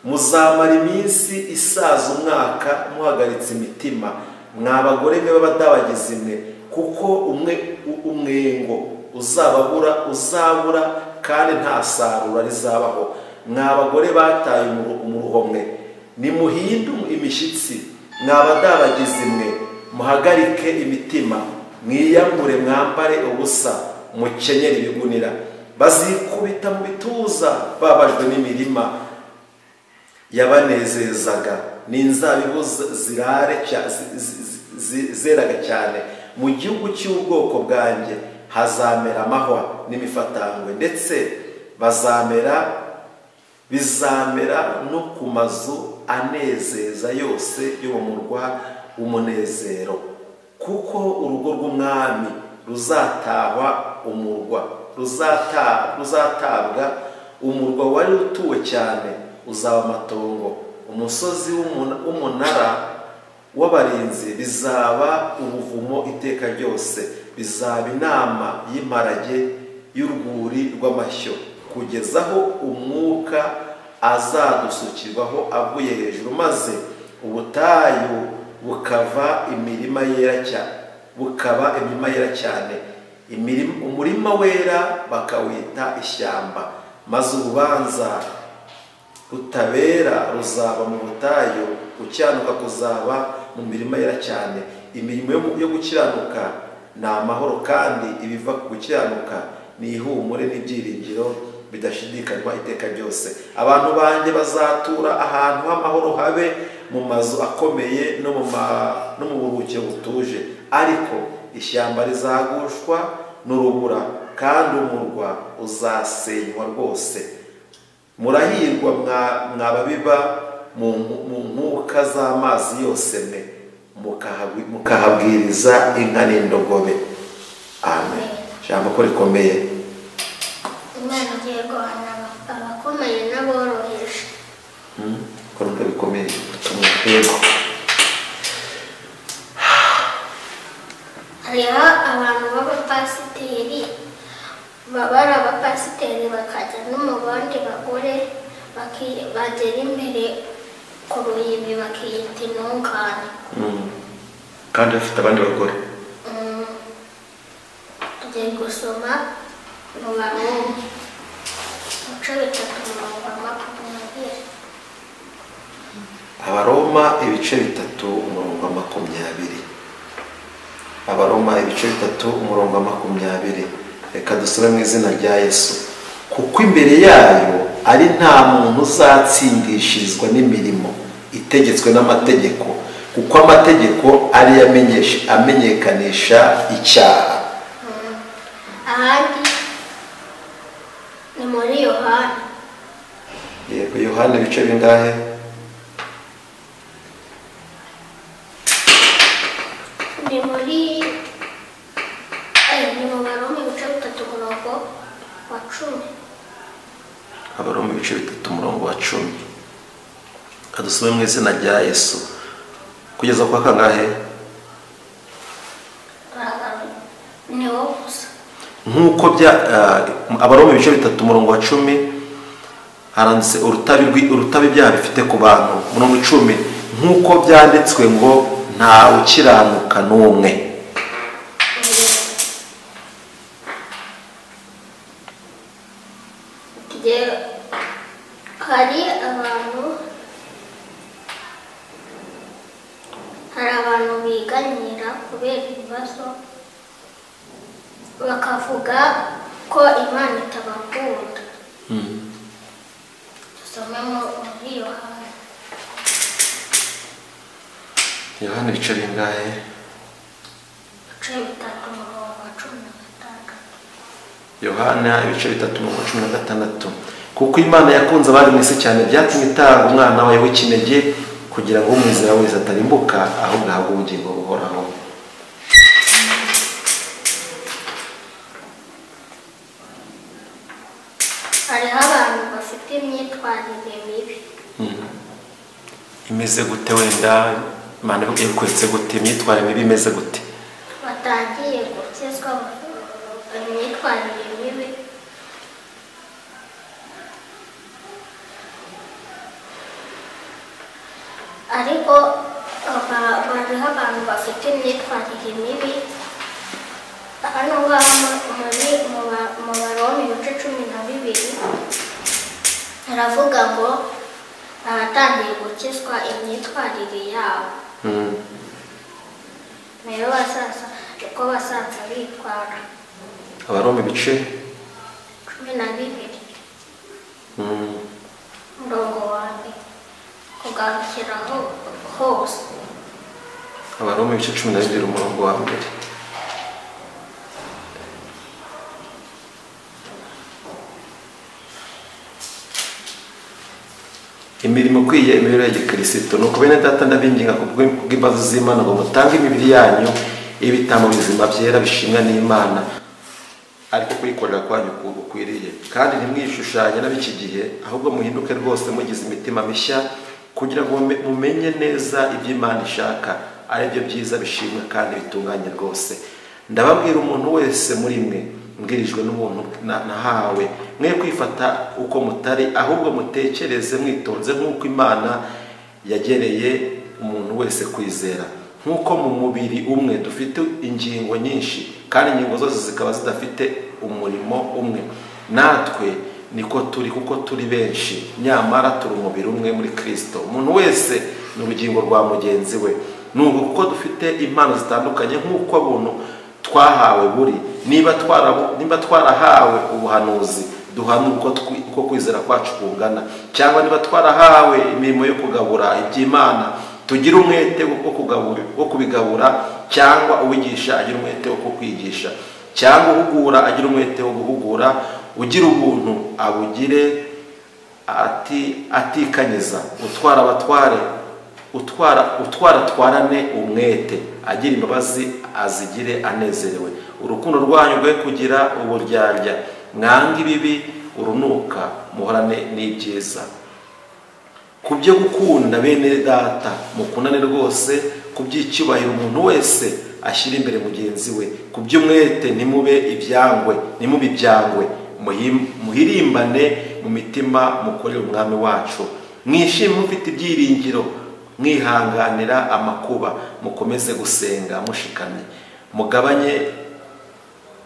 Muzamara iminsi isaza umwaka muhagaritse imitima, mwa bagore mwe b'abadabagizi mwe, kuko umwengo uzabura kandi nta sarura rizabaho. Mwa bagore bataye umuruho mwe, nimuhinde imishyitsi. Mwa badabagizi mwe, muhagarike imitima, mwiyambure mwambare ubusa, mukenyere ibigunira. Bazikubita mu bituza babajwe n'imirima yabanezezaga, n'inzabibu zirare zeraga cyane. Mu gihugu cy'ubwoko bwanjye hazamera amahwa n'imifatangwe, ndetse bizamera no ku mazu anezeza yose yo mu murwa w'umunezero. Kuko urugo rw'umwami ruzatahwa umurwa, ruzatabwa umurwa wari utuwe cyane uzaba amatongo. Umusozi w'umunara w'abarinzi bizaba ubuvumo iteka ryose, bizaba inama y'imparage y'urwuri rw'amashyo, kugeza aho umwuka azadusukirwaho avuye hejuru, maze ubutayu bukava imirima yera cyane, bukaba imirima yera cyane. Umurima wera bakawita ishyamba, maze urubanza rutabera ruzaba mu butayu, gukiranuka kuzaba mu mirima yera cyane. Imirimo yo gukiranuka ni amahoro, kandi ibiva ku gukiranuka ni ihumure n'ibyiringiro bidashidikanywa iteka ryose. Abantu banjye bazatura ahantu h'amahoro, habe mu mazu akomeye no mu buruhukiro butuje. Ariko ishyamba rizagushwa n'urubura, kandi umurwa uzasenywa rwose. Murahirwa mwababiba mu nkuka z'amazi yose mwe, mukahabwiriza inka n'indogobe. Amen. Ijambo ko rikomeye. Imana igiye guhana abakomeye n'aboroheje. Ko bikomeye. Yego. Hariho abantu b'abapasiteri, baba ari abapasiteri bakajya no mu bandi bagore, bagera imbere ku ruhimbi bakiyita intungane. Kandi bafite abandi bagore. Tugiye gusoma mu Baroma ibice 3 umurongo wa 20. Abaroma ibice 3 umurongo wa 20. Abaroma ibice 3 umurongo wa 20. Reka dusome mu izina rya Yesu. Kuko imbere yayo ari nta muntu uzatsindishirizwa n'imirimo itegetswe n'amategeko, kuko amategeko ari amenyekanisha icyaha. Ahandi Ni muri Yohana. Yego, Yohana ibice bingahe? Ni muri ni mu Baroma ibice 3 umurongo wa 10. Abaroma ibice 3 umurongo wa 10. Kadusome mu izina rya Yesu. Kugeza kwa kangahe? Ni wo gusa. Nkuko bya Abaroma ibice 3 umurongo wa 10 haranditse urutabi ibyaha bifite ku bantu. Umurongo 10 nkuko byanditswe ngo nta ukiranuka n'umwe. Hari abantu biganyira kubera ibibazo bakavuga ko Imana itabakunda. Dusome muri Yohana. Yohana ibice bingahe? Ibice 3 umurongo wa 16. Yohana ibice 3 umurongo wa 16. Kuko Imana yakunze abari mu isi cyane byatumye itanga umwana wayo w'ikinege kugira ngo umwizera wese atarimbuka ahubwo ahabwe ubugingo buhoraho. Hariho abantu bafite imyitwarire mibi. Imeze gute wenda? Imana ikwetse gute? Imyitwarire mibi imeze gute? Batangiye gukizwa imyitwarire mibi. Ariko hariho abantu bafite imyitwarire mibi. Hano ngaha muri mu Baroma ibice 12 haravuga ngo abatangiye gukizwa imyitwarire yabo nayo basaza uko basaza bitwara. Abaroma ibice 12 umurongo wa 1 kugarukira hose. Abaroma ibice 12 umurongo wa 1. Imirimo ikwiye imibereho ya gikristo. Nuko bene data ndabinginga kubw'imbabazi z'Imana ngo mutange imibiri yanyu ibitambo bizima byera bishimwa n'Imana, ariko kuyikorera kwanyu gukwiriye. Kandi ntimwishushanye n'ab'iki gihe, ahubwo muhinduke rwose mugize imitima mishya, kugira ngo mumenye neza ibyo Imana ishaka, ari byo byiza bishimwa kandi bitunganye rwose. Ndababwira umuntu wese muri mwe mbwirijwe n'ubuntu nahawe, mwe kwifata uko mutari, ahubwo mutekereze mwitonze nk'uko Imana yagereye umuntu wese kwizera. Nk'uko mu mubiri umwe dufite ingingo nyinshi, kandi ingingo zose zikaba zidafite umurimo umwe, natwe niko turi, kuko turi benshi, nyamara turi umubiri umwe muri Kristo. Umuntu wese ni urugingo rwa mugenzi we. Nuko kuko dufite impano zitandukanye nk'uko buntu twahawe buri, niba twarahawe ubuhanuzi duhanura uko kwizera kwacu kungana, cyangwa niba twarahawe imirimo yo kugabura iby'Imana tugira umwete wo kubigabura, cyangwa uwigisha agira umwete wo kwigisha, cyangwa uhugura agira umwete wo guhugura, ugira ubuntu abugire atikanyiza, utwara abatware utwara twarane umwete, agira imbabazi azigire anezerewe. Urukundo rwanyu rwe kugira uburyarya, mwange ibibi urunuka, muhorane n'ibyiza. Ku byo gukunda bene data mukundane rwose, ku by'icyubahiro umuntu wese ashyira imbere mugenzi we, ku by'umwete ntimube ibyangwe, muhirimbane mu mitima mukorere umwami wacu. Mwishime mufite ibyiringiro, mwihanganira amakuba, mukomeze gusenga mushikamye,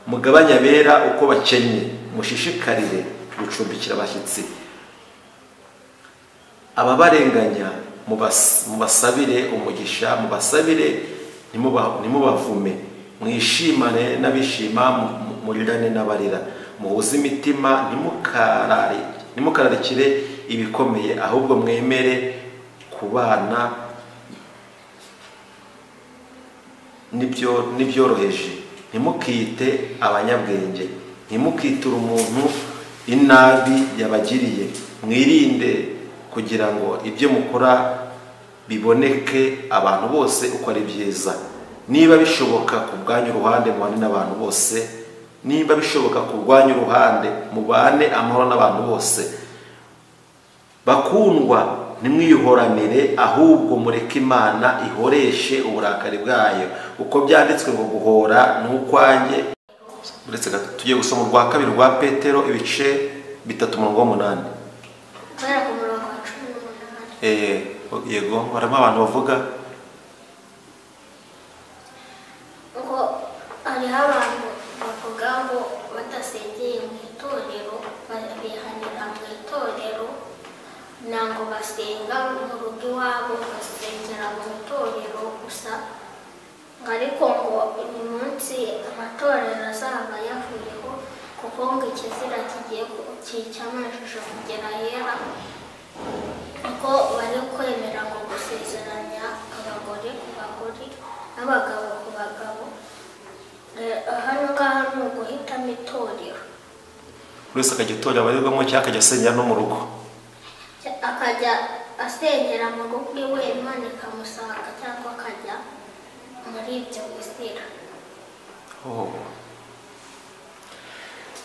mugabanye abera uko bakenye, mushishikarire gucumbikira abashyitsi. Ababarenganya mubasabire umugisha, mubasabire ntimubavume. Mwishimane n'abishima, murirane n'abarira. Muhuze imitima, ntimukararikire ibikomeye, ahubwo mwemere kubana n'ibyoroheje. Ntimukite abanyabwenge, ntimukiture umuntu inabi yabagiriye. Mwirinde kugira ngo ibyo mukora biboneke abantu bose uko ari byiza. Niba bishoboka ku bwanyu uruhande mubane n'abantu bose, niba bishoboka ku bwanyu uruhande mubane amahoro n'abantu bose. Bakundwa, ntimwihoranire, ahubwo mureke Imana ihoreshe uburakari bwayo, uko byanditswe ngo guhora ni ukwanjye. Uretse gato tugiye gusoma urwa kabiri rwa Petero ibice 3 umurongo wa 8. Guhera ku murongo wa 18. Yego, harimo abantu bavuga ngo hariho abantu bavuga ngo badasengeye mu itorero, bihanira mu itorero, ntabwo basenga mu rugo iwabo, basengera mu itorero gusa. Ariko ngo uyu munsi amatorero azaba yavuyeho, kuko ngo ikizira kigiye cyamajije kugera ahera, kuko bari kwemera ngo gusezeranya abagore ku bagore n'abagabo ku bagabo. Hano ngaha ni uguhitamo itorero, buri wese akajya itorero abarirwamo cyangwa akajya asengera no mu rugo, akajya asengera mu rugo iwe Imana ikamusanga, cyangwa akajya muri ibyo bizira.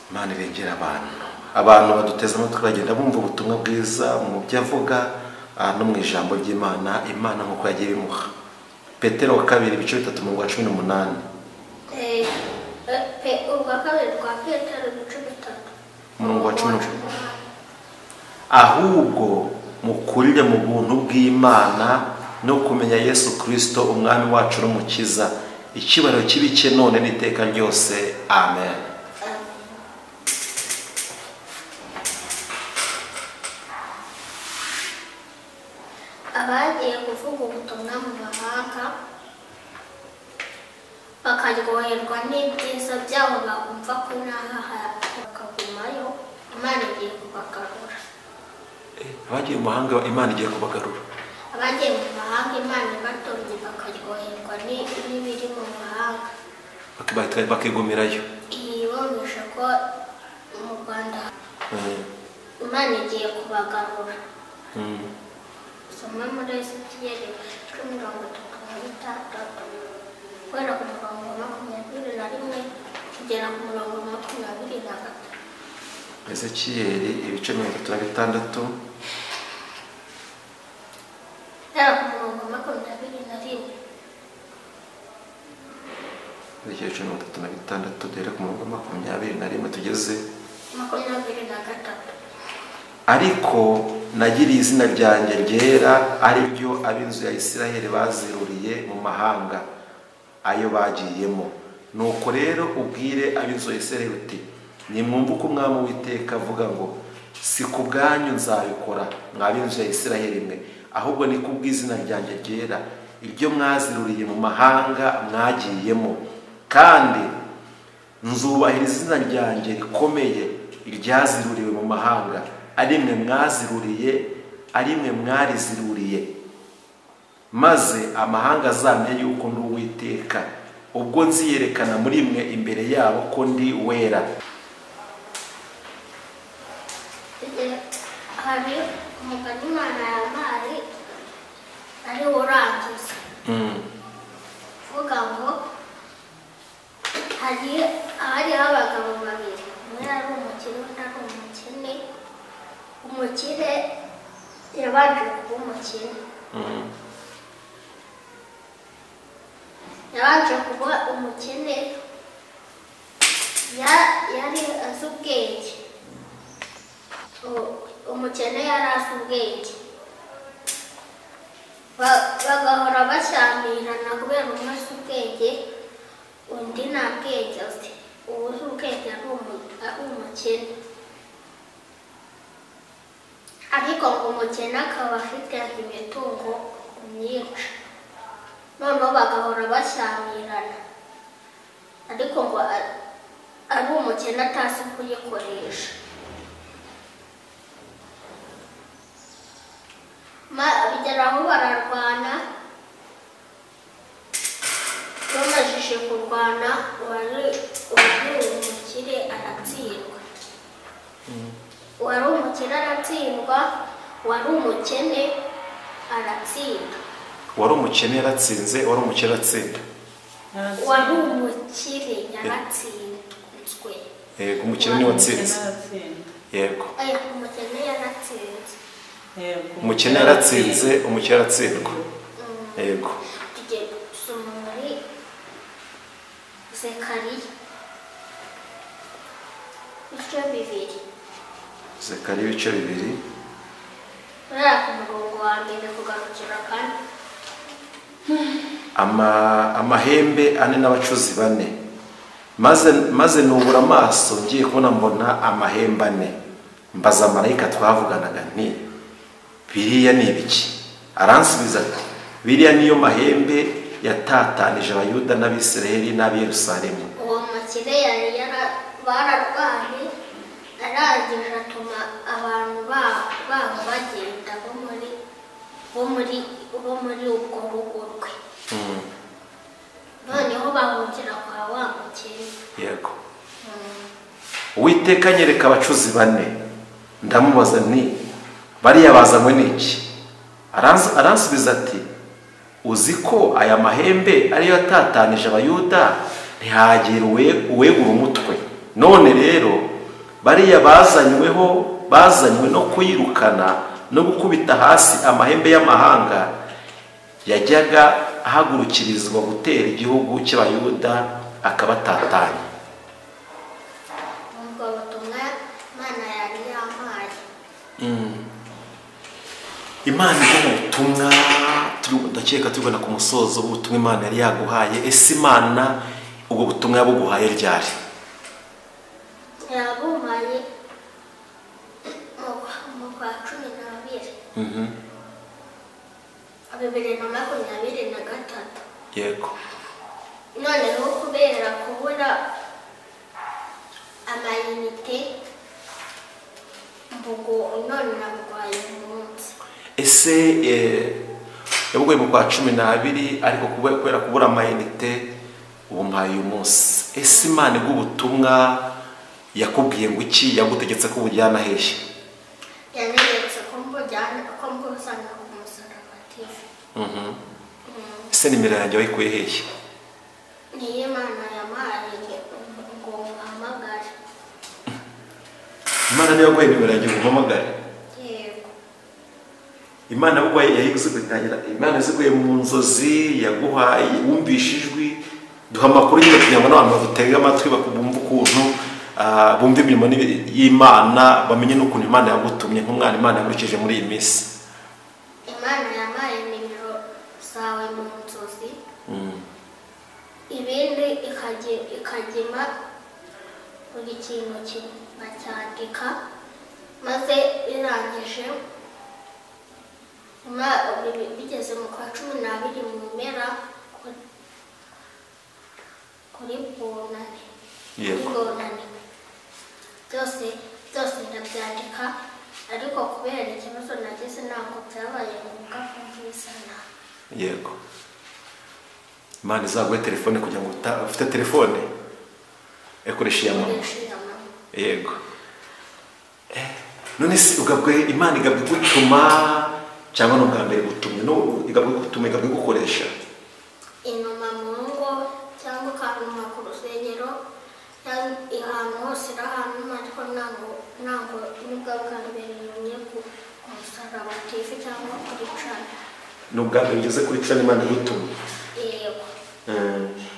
Imana irengera abantu. Abantu baduteze amatwi bagenda bumva ubutumwa bwiza mu byo avuga no mu ijambo ry'Imana, Imana nk'uko yagiye ibimuha. Petero wa kabiri ibice 3 umurongo wa 18. Urwa kabiri rwa Petero ibice 3 umurongo wa 18. Ahubwo mukurire mu buntu bw'Imana no kumenya Yesu Kristo umwami wacu n'umukiza, icyubahiro kibe none n'iteka ryose. Amen. Abagiye kuvuga ubutumwa mu mahanga bakaryoherwa n'ibyiza byabo, bakumva ko inaha bakagumayo, Imana igiye kubagarura. Abagiye mu mahanga Imana igiye kubagarura. Abagiye mu mahanga Imana ibatonye bakaryoherwa n'ibiri mu mahanga, bakigumirayo. Bumvisha ko mu Rwanda Imana igiye kubagarura. Soma muri Ezekiyeli 36 guhera ku murongo wa 21 kugera ku murongo wa 23. Ezekiyeli ibice 36 guhera ku murongo wa 21. Ezekiyeli 36 duhere ku murongo wa 21 tugeze 23. Ariko nagiriye izina ryanjye ryera, ari byo ab'inzu ya Isiraheli baziruriye mu mahanga ayo bagiyemo. Nuko rero ubwire ab'inzu ya Isiraheli uti nimwumve uko Umwami Uwiteka avuga ngo si ku bwanyu nzabikora mwa b'inzu ya Isiraheli mwe, ahubwo ni ku bw'izina ryanjye ryera, iryo mwaziruriye mu mahanga mwagiyemo. Kandi nzubahiriza izina ryanjye rikomeye iryaziruriwe mu mahanga, ari mwe mwaziruriye, ari mwe mwariziruriye, maze amahanga azamenye yuko ndi Uwiteka, ubwo nziyerekana muri mwe imbere yabo ko ndi wera. Hari umugani Imana yampaye ari urangiza uvuga ngo hariho abagabo babiri, umwe ari umukire undi ari umukene. Umukire yabanje kuba umukene, yabanje kuba umukene, yari azi ubwenge. Umukene yari azi ubwenge, bagahora bashyamirana kubera umwe azi ubwenge undi nta bwenge azi. Uwuzi ubwenge ari umukene, ariko ngo umukene akaba afite imitungo myinshi, noneho bagahora bashyamirana, ariko ngo ari umukene atazi kuyikoresha. Bigera aho bararwana, bamajije kurwana uwari umukire aratsindwa. Wari umukene aratsindwa, wari umukene aratsinda. Wari umukene yaratsinze, wari umukene aratsinda. Wari umukire yaratsinzwe. Yego, umukene ni watsinze. Yego. Umukene yaratsinze. Umukene yaratsinze, umukene aratsindwa. Yego. Tugiye gusoma muri Zekariya ibice 2. Zekariya ibice 2. Guhera ku murongo wa 1 kugarukira 4. Amahembe 4 n'abacuzi 4. Maze nubura amaso ngiye kubona mbona amahembe 4. Mbaza marayika twavuganaga nti biriya ni ibiki? Aransubiza ati biriya niyo mahembe yatatanije Abayuda n'Abisirayeli n'ab'i Yerusalemu. Uwo mukire yari bararwaye, arangije atuma abantu babo bagenda bo muri ubwo rugo rwe. Noneho bahungira kwa wa mukene. Yego. Uwiteka anyereka abacuzi 4. Ndamubaza nti bariya bazanywe n'iki? Aransubiza ati uzi ko aya mahembe ariyo yatatanije Abayuda, ntihagire uwegura umutwe. None rero bariya bazanywe no kuyirukana no gukubita hasi amahembe y'amahanga yajyaga ahagurukirizwa gutera igihugu cy'Abayuda akabatatanya. Ubwo butumwa Imana yari yampaye. Imana iguha ubutumwa, ndakeka tubona ku musozo w'ubutumwa Imana yari yaguhaye. Ese Imana ubwo butumwa yabuguhaye ryari? Yabumpaye mu kwa 12. 2023. Yego. Noneho kubera kubura amayinite mbugo none nabuguhaye umunsi. Ese yabuguhaye mu kwa 12 ariko kubera kubura amayinite ubu mpaye uyu munsi. Ese Imana iguha ubutumwa yakubwiye ngo iki? Yagutegetse ko ubujyana hehe? Yantegetse ko mbujyana ku Musaraba TV. Ese nimero yanjye wayikuye hehe? Niyo Imana yampaye ngo nguhamagare. Imana niyo yaguhaye nimero yanjye ngo umpamagare? Yego. Imana yaguhaye, Imana yaziguye mu nzozi, yaguhaye wumvishe ijwi. Duha amakuru nyine kugira ngo n'abantu badutege amatwi bumve ukuntu bumve imirimo y'Imana, bamenye n'ukuntu Imana yagutumye nk'umwana Imana yagurikije muri iyi minsi. Imana yampaye nimero zawe mu nzozi. Ibindi ikagima buri kintu bacyandika, maze birangije bigeze mu kwa 12 mu mpera kuri Bonane. Bonane byose ndabyandika, ariko kubera ikibazo nagize ntabwo byabaye ngombwa kumvisana. Yego. Imana izaguhe telefone kugira ngo ufite telefone ekoresha iya mama. Yego. None se ugabwe Imana igabwe gutuma cyangwa no bwa mbere gutumye no igabwe gutuma igabwe gukoresha? Inuma mu ngo cyangwa kanuma ku rusengero ahantu hose ahantu, ariko ntabwo nubwo bwa mbere numye ku Musaraba TV cyangwa kuri cana. Ni ubwa mbere ugeze kuri cana Imana igutuma? Yego.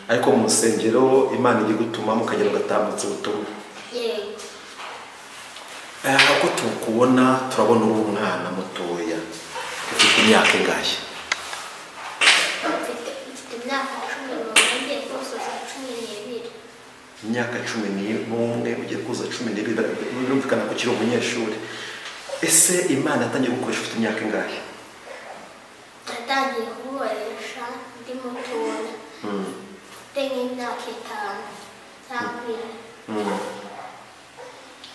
Ariko mu rusengero Imana ijya igutuma mukagenda ugatambutsa ubutumwa? Yego. Uko tukubona turabona uri umwana mutoya ufite imyaka ingahe? Mfite imyaka 11 ngiye kuzuza 12. Imyaka 11 ugiye kuzuza 12, birumvikana ko ukiri umunyeshuri. Ese Imana yatangiye gukoresha ufite imyaka ingahe? Natangiye gukoresha ndi mutoya. Mfite nk'imyaka 5 cyangwa 4.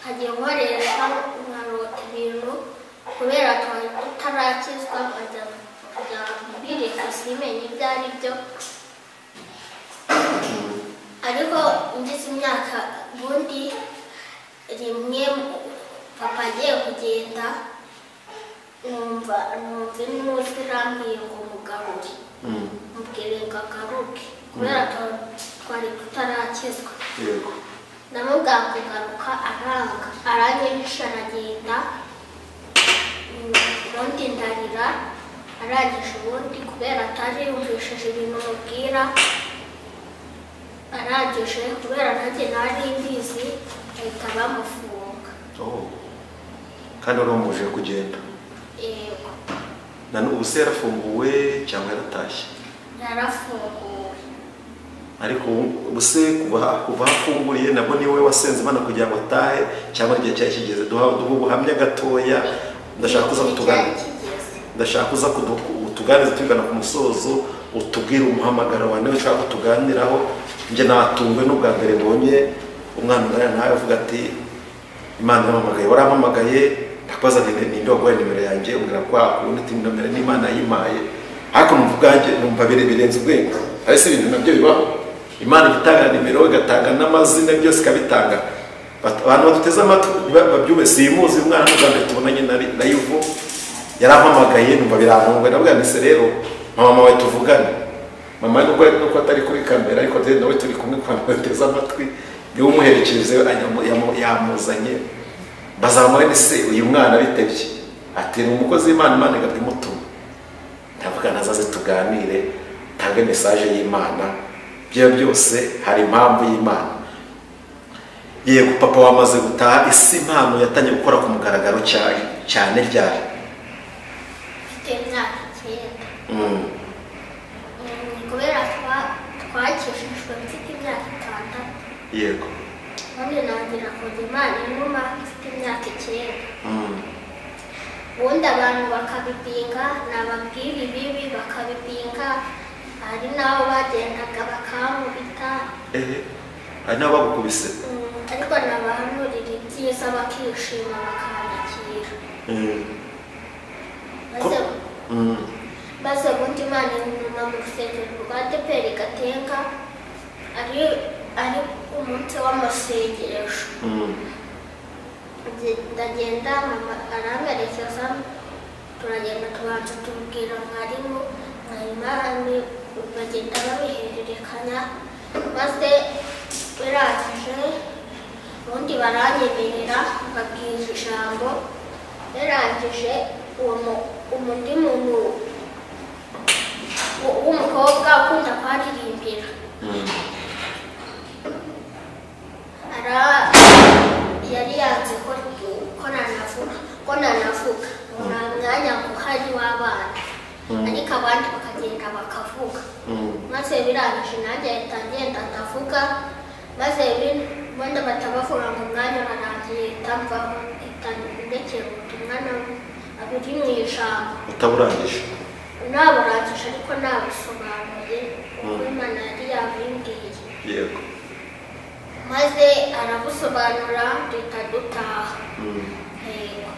Nkajya nkoresha nkarota ibintu kubera twari tutarakizwa, nkajya mbireka simenye ibyo ari byo. Ariko ngize imyaka ubundi rimwe Agiye kugenda numva n'uzi irambwiye ngo mugarure, mubwire ngo agaruke kubera twari tutarakizwa. Yego. Ndamubwira kugaruka aranga, aranyihisha aragenda, ubundi ndarira. Arangije ubundi kubera atari yumvishije ibintu mubwira, arangije kubera nanjye nari mbizi ahita bamufunga. Kandi wari wamubujije kugenda? Yego. Na n'ubu se yarafunguwe cyangwa yaratashye? Yarafunguwe. Ariko ubu se kuva afunguriye nabwo niwe wasenze Imana kugira ngo atahe cyangwa igihe cyari kigeze? Duha ubuhamya gatoya, ndashaka kuza kutugana. Ndashaka uza kutuganiriza tugana ku musozo, utubwire umuhamagaro wawe niwe ushaka kutuganiraho. Njye natungwe n'ubwa mbere mbonye umwana ungana nawe avuga ati Imana irampamagaye, warampamagaye, ndakubaza nti ninde waguhaye nimero yanjye, umbwira ko wakundi ati nomero n'Imana yayimpaye. Ariko numva ubwanjye numva birenze ubwenge. Ariko ibintu nabyo bibaho, Imana itanga nimero igatanga n'amazina byose ikabitanga. Abantu baduteze amatwi babyumve, simuzi umwana n'ubwa mbere tubonanye na Yuvu yarampamagaye numva birantunguye. Ndavuga nti se rero mama wawe tuvugane. Mama nubwo nuko atari kuri kamera ariko nawe turi kumwe kwa bateze amatwi, niwe umuherekeje yamuzanye. Bazamure ni se uyu mwana bitebye ati ni umukozi w'Imana, Imana igabimutuma. Ndavuga nazaze tuganire, tange message y'Imana, byo byose hari impamvu y'Imana. Yego papa wamaze gutaha, ese impano yatangiye gukora ku mugaragaro cyane ryari? Mfite imyaka 9. Kubera twakijijwe mfite imyaka 6. Yego. None nangira kujya Imana inuma mfite imyaka 9. Ubundi abantu bakabipinga, nababwira ibibi bakabipinga, hari n'abo bagendaga bakankubita. Hari n'abo bagukubise? Ariko nabahanurira ibyiza bakishima bakanyakira. Maze ubundi Imana inuma mu rusengero rwa ADEPR Gatenga, ari umunsi w'amasengesho. Ndagenda mama aramperekeza, turagenda tubanza tubwira mwarimu, mwarimu bagenda babihererekanya, maze birangije ubundi baranyemerera mbabwira ijambo. Birangije undi muntu w'umukobwa ukunda kuharirimbira yari yanze ko nanavuga ngo nta mwanya uhari w'abana, ariko abandi bakagenda bakavuga. Maze birangije nanjye ahita ngenda ndavuga, maze ubundi batabavuga ngo umwanya urarangiye, mvaho ndekera ubutumwa buri mu ijambo. Utaburangije? Naburangije ariko nabusobanuye uko Imana yari yabimbwiye. Yego. Maze arabusobanura duhita dutaha. Yego.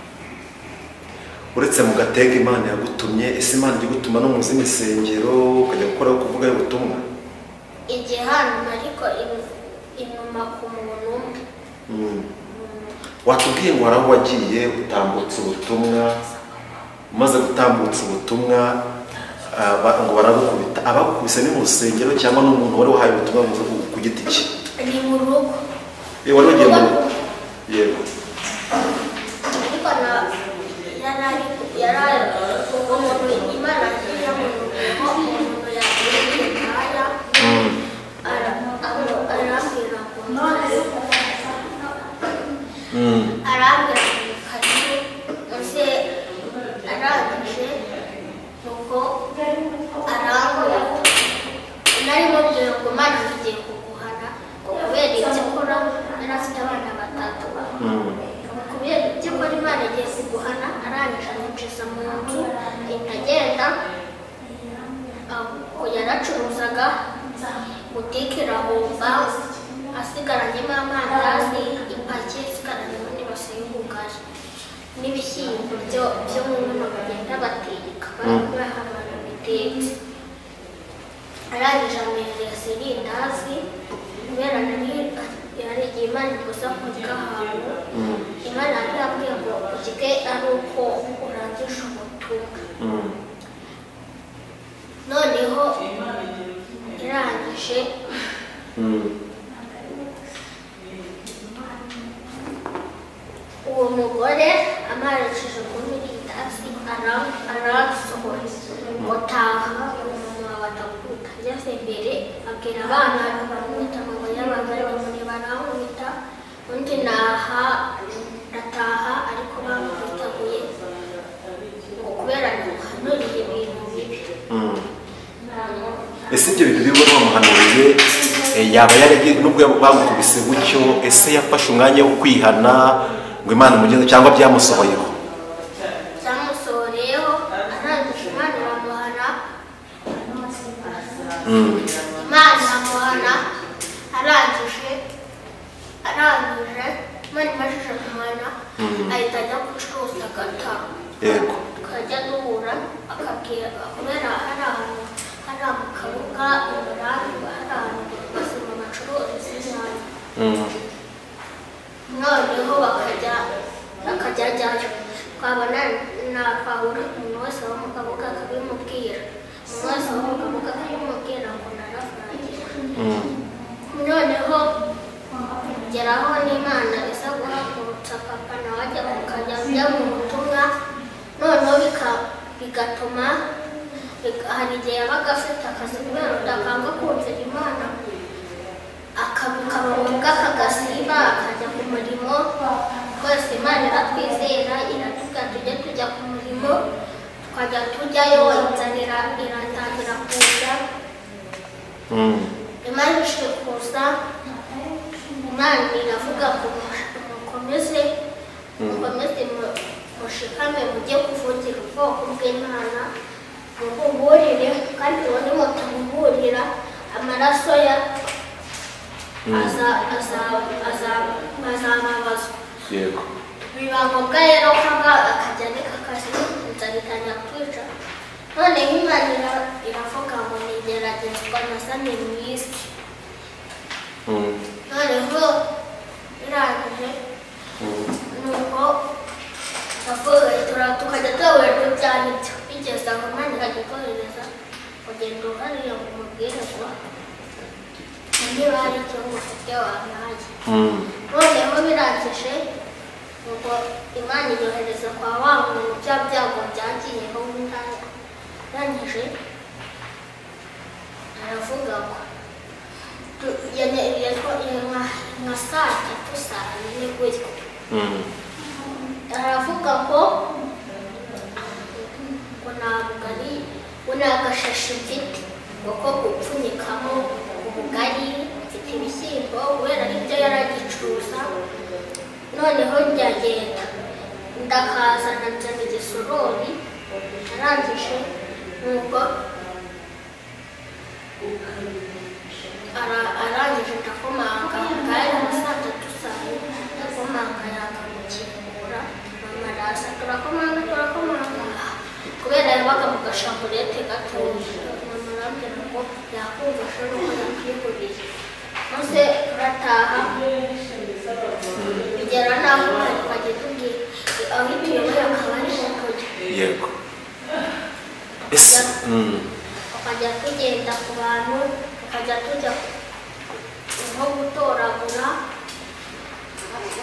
Uretse mu Gatenga Imana yagutumye, ese Imana ijya igutuma no mu zindi nsengero ukajya gukora kuvuga ubutumwa? Igihano ariko inuma ku muntu umwe. Watubwiye ngo hari aho wagiye utambutsa ubutumwa, umaze gutambutsa ubutumwa ngo baragukubita. Abagukubise ni mu rusengero cyangwa n'umuntu wari wahaye ubutumwa ku giti cye? Ni mu rugo. Wari wagiye mu rugo? Yego. Ariko yari umuntu Imana yamunuyeho, umuntu yagiye indaya, arambwira ngo arambwira ngo karibu, maze arangije nuko arambwira nari mubwiye ngo Imana igiye kuguhana ngo kubera ibyo ukora. Yari afite abana 3. Kubera ibyo ukora Imana igiye kuguhana. Arangije anyinjiza mu nzu ahita agenda. Yaracuruzaga butike irahomba, asigaranyemo amandazi, ipaki, isigaranyemo n'ibase y'ubugari n'ibishyimbo byo mu nkono bagenda bateka baha abantu bitetse. Arangije ampereza irindazi kubera nari yari igihe Imana ikoza kurya ahantu. Imana yari yambwiye ngo Mbabwiriza ubutumwa. Noneho irangije uwo mugore amarishije kumpa irindazi aransohora ngo taha, umuntu wawe atakuta. Ngeze imbere abwira abana baramwita mama y'abagore bamwe baramwita, undi naha ndataha ariko bamwitaguye ngo kubera namuhanuriye ibintu bibi. Ese ibyo bintu bibi bamuhanuriye yaba yaragiye nubwo bamukubise gutyo, ese yafashe umwanya wo kwihana ngo Imana imugenze cyangwa byamusohoyeho? Byamusohoreyeho, arangije Imana iramuhana. Imana iramuhana, arangije Imana imajije kumuhana ahita ajya gucuruza agataro. Yego. Tukajya duhura akabwira kubera hari ahantu hari mu Kabuga umurambi hari ahantu bazima bacururiza inyanya. Noneho bakajya ajyayo, twabona twahura umuntu wese wo mu Kabuga akabimubwira, umuntu wese wo mu Kabuga akabimubwira ngo naravangiwe. Noneho ngeraho n'Imana iza guhagurutsa papa nawe ajya akajya ajya mu butumwa, noneho bigatuma hari igihe yabaga afite akazi kubera utakanga kumvira Imana, akabikaba ngombwa akagasiba akajya ku murimo. Rwose Imana iratwizera iratubwira tujye tujya ku murimo, tukajya tujyayo, inzara iratangira kuza. Imana ije kuza, Imana iravuga ngo mukomeze mukomeze mushikame mujye kuvugira ubwoko bw'Imana, mububurire, kandi uwo mutabuburira amaraso ya azababazwa. Yego. Biba ngombwa rero ko akajya areka akazi, inzara itangira kwica. Noneho Imana iravuga ngo nigeragezwa nazanye mu isi. Noneho irangije nuko tukajya duhura n'ibyo aribyo, bigeze aho Imana ikajya itwohereza kugenda hariya ngo umubwire ngo niba hari icyo ufite wampaye. Noneho birangije ngo Imana iyohereza kwa wa muntu bya byago byagiyeho w'indaya. Arangije aravuga ngo nka saa 3 saa 4 gutyo. Aravuga ko ngo nta bugari, ngo nta gashashi mfite ngo ko gupfunyikamo ubugari, mfite ibishyimbo kubera aribyo yaragicuruza. Noneho njyagenda ndakazana nzana igisorori, arangije nuko arangije ndakomanga, bwari nka saa 3 saa 4, ndakomanga yanga gukingura, mama araza turakomanga turakomanga, kubera yabaga mu gashamburete gatoya, mama arambwira ngo yakumva nuko yakwihuriye, maze turataha bigera n'aho Imana ikajya itubwira aho ituyoboye akaba ariho tujya. Yego. Tukajya tugenda ku bantu, tukajya tujya nko gutoragura,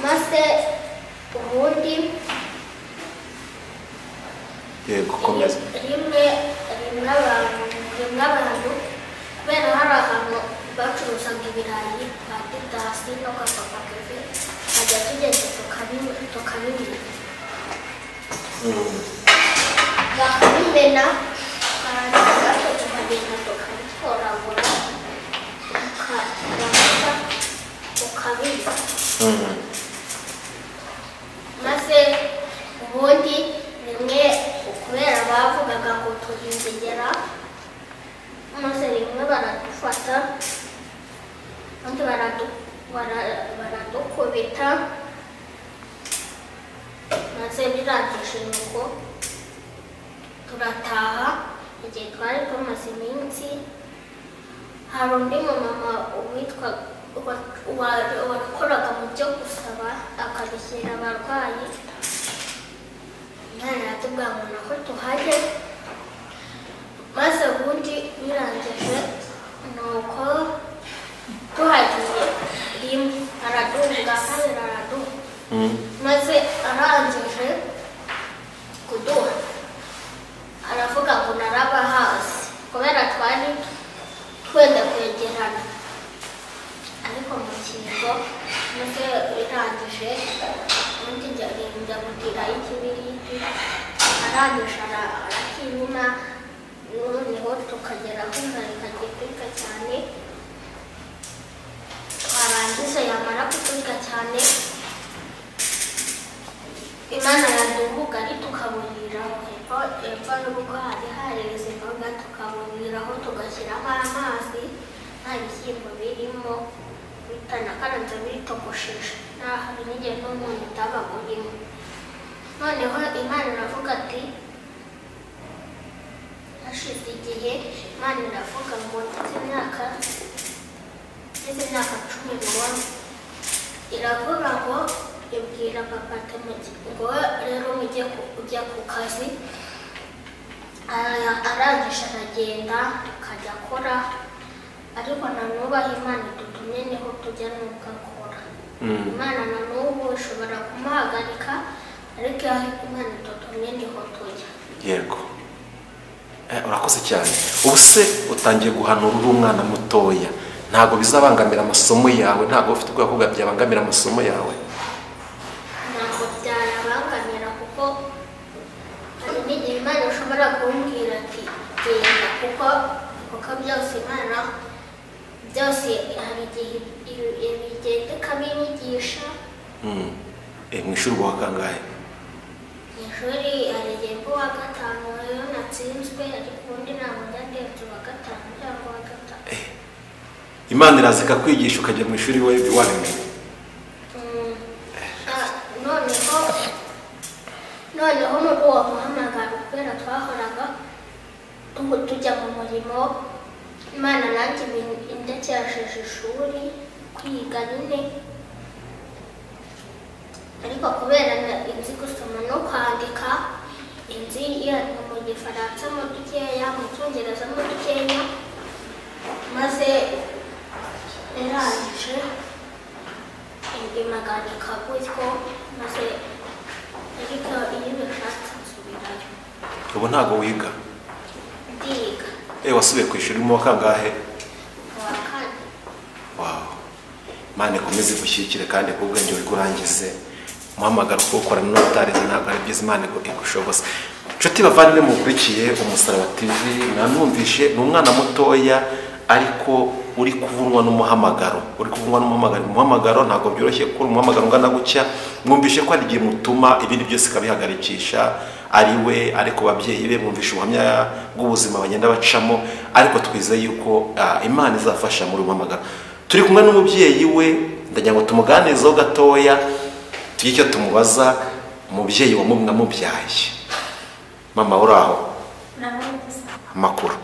maze ubundi Yego, komeza. Rimwe abantu kubera hari ahantu bacuruzaga ibirayi kwa Didasi no kwa Papa Keve, tukajya tugenda tukabimena, bakabimena tukarangiza gato tukagenda tukabitoragura tukarangiza tukabirya. Maze ubundi rimwe kubera bavugaga ngo turi inzigera, maze rimwe baradufata, ubundi baradukubita, maze birangije nuko turataha. Igihe twari tumaze iminsi, hari undi mumama witwa wakoraga mu byo gusaba akabishyira abarwayi. Imana aratubwira ngo naho tuhajye, maze ubundi birangije nuko tuhagiye rimwe araduha, ubwa kabiri araduha, maze arangije kuduha aravuga ngo narabahaze kubera twari twenda kwegerana ariko mu kigo. Maze birangije ubundi njya gutirayo ikibiriti, arangije arakinyima, noneho tukagera aho inzara ikajya itwika cyane, twarangiza yamara kutwika cyane Imana yaduha ubugari tukaburiraho hepfo y'urugo hari hareze imboga, tukaburiraho tugashyiraho amazi nta bishyimbo birimo, bitanakaranze bitogosheje, nta hari n'igihe n'umunyu utabaga urimo. Noneho Imana iravuga ati hashize igihe Imana iravuga ngo ngeze imyaka 11, iravuga ngo ibwira papa ati ngo rero mujye ujya ku kazi. Arangije aragenda akajya akora, ariko na n'ubu aho Imana idutumye niho tujya n'ubwo akora. Imana na n'ubu ishobora kumuhagarika, ariko aho Imana idutumye niho tujya. Yego, urakoze cyane. Ubu se utangiye guhanura uri umwana mutoya, ntabwo bizabangamira amasomo yawe? Ntabwo ufite ubwoba ko byabangamira amasomo yawe? Ntabwo byayabangamira, kuko hari n'igihe Imana ishobora kumbwira ati genda, kuko byose Imana byose hari igihe bigenda ikabinyigisha. Mu ishuri uba wa kangahe? Mu ishuri hari igihe mba uwa 5 rero natsinzwe, ariko ubundi ntabwo njya ndenza uwa 5 cyangwa uwa 3. Imana iraza ikakwigisha ukajya mu ishuri we wabimenye? Noneho muri uwo muhamagaro kubera twahoraga tujya mu murimo, Imana nanjye indekesheje ishuri kwiga nyine, ariko kubera inzi gusoma no kwandika, inzi mu Gifaransa mo dukeya, mu Cyongereza mo dukeya, maze irangije imagandika gutyo, maze ariko iyo ubishatse nsubirayo. Ubu ntabwo wiga? Ndiga. Wasubiye ku ishuri mu wa kangahe? Mu wa 4. Wow. Imana ikomeze igushyigikire kandi kubwenge wigurangize. Umuhamagaro kuwukora n'utarize ntabwo ari byiza, Imana igushoboza. Nshuti bavandimwe mukurikiye Umusaraba TV, mwanumvishe ni umwana mutoya ariko uri kuvunwa n'umuhamagaro, uri kuvunwa n'umuhamagaro. Umuhamagaro ntabwo byoroshye gukora umuhamagaro ungana gutya. Mwumvishe ko hari igihe mutuma ibindi byose ikabihagarikisha, ari we ari ku babyeyi be, mwumvishe ubuhamya bw'ubuzima bagenda bacamo, ariko twizeye yuko Imana izafasha muri umuhamagaro. Turi kumwe n'umubyeyi we, ndagira ngo tumuganizeho gatoya, tugire icyo tumubaza. Umubyeyi wa mwamubyaye, mama uri aho? Amakuru?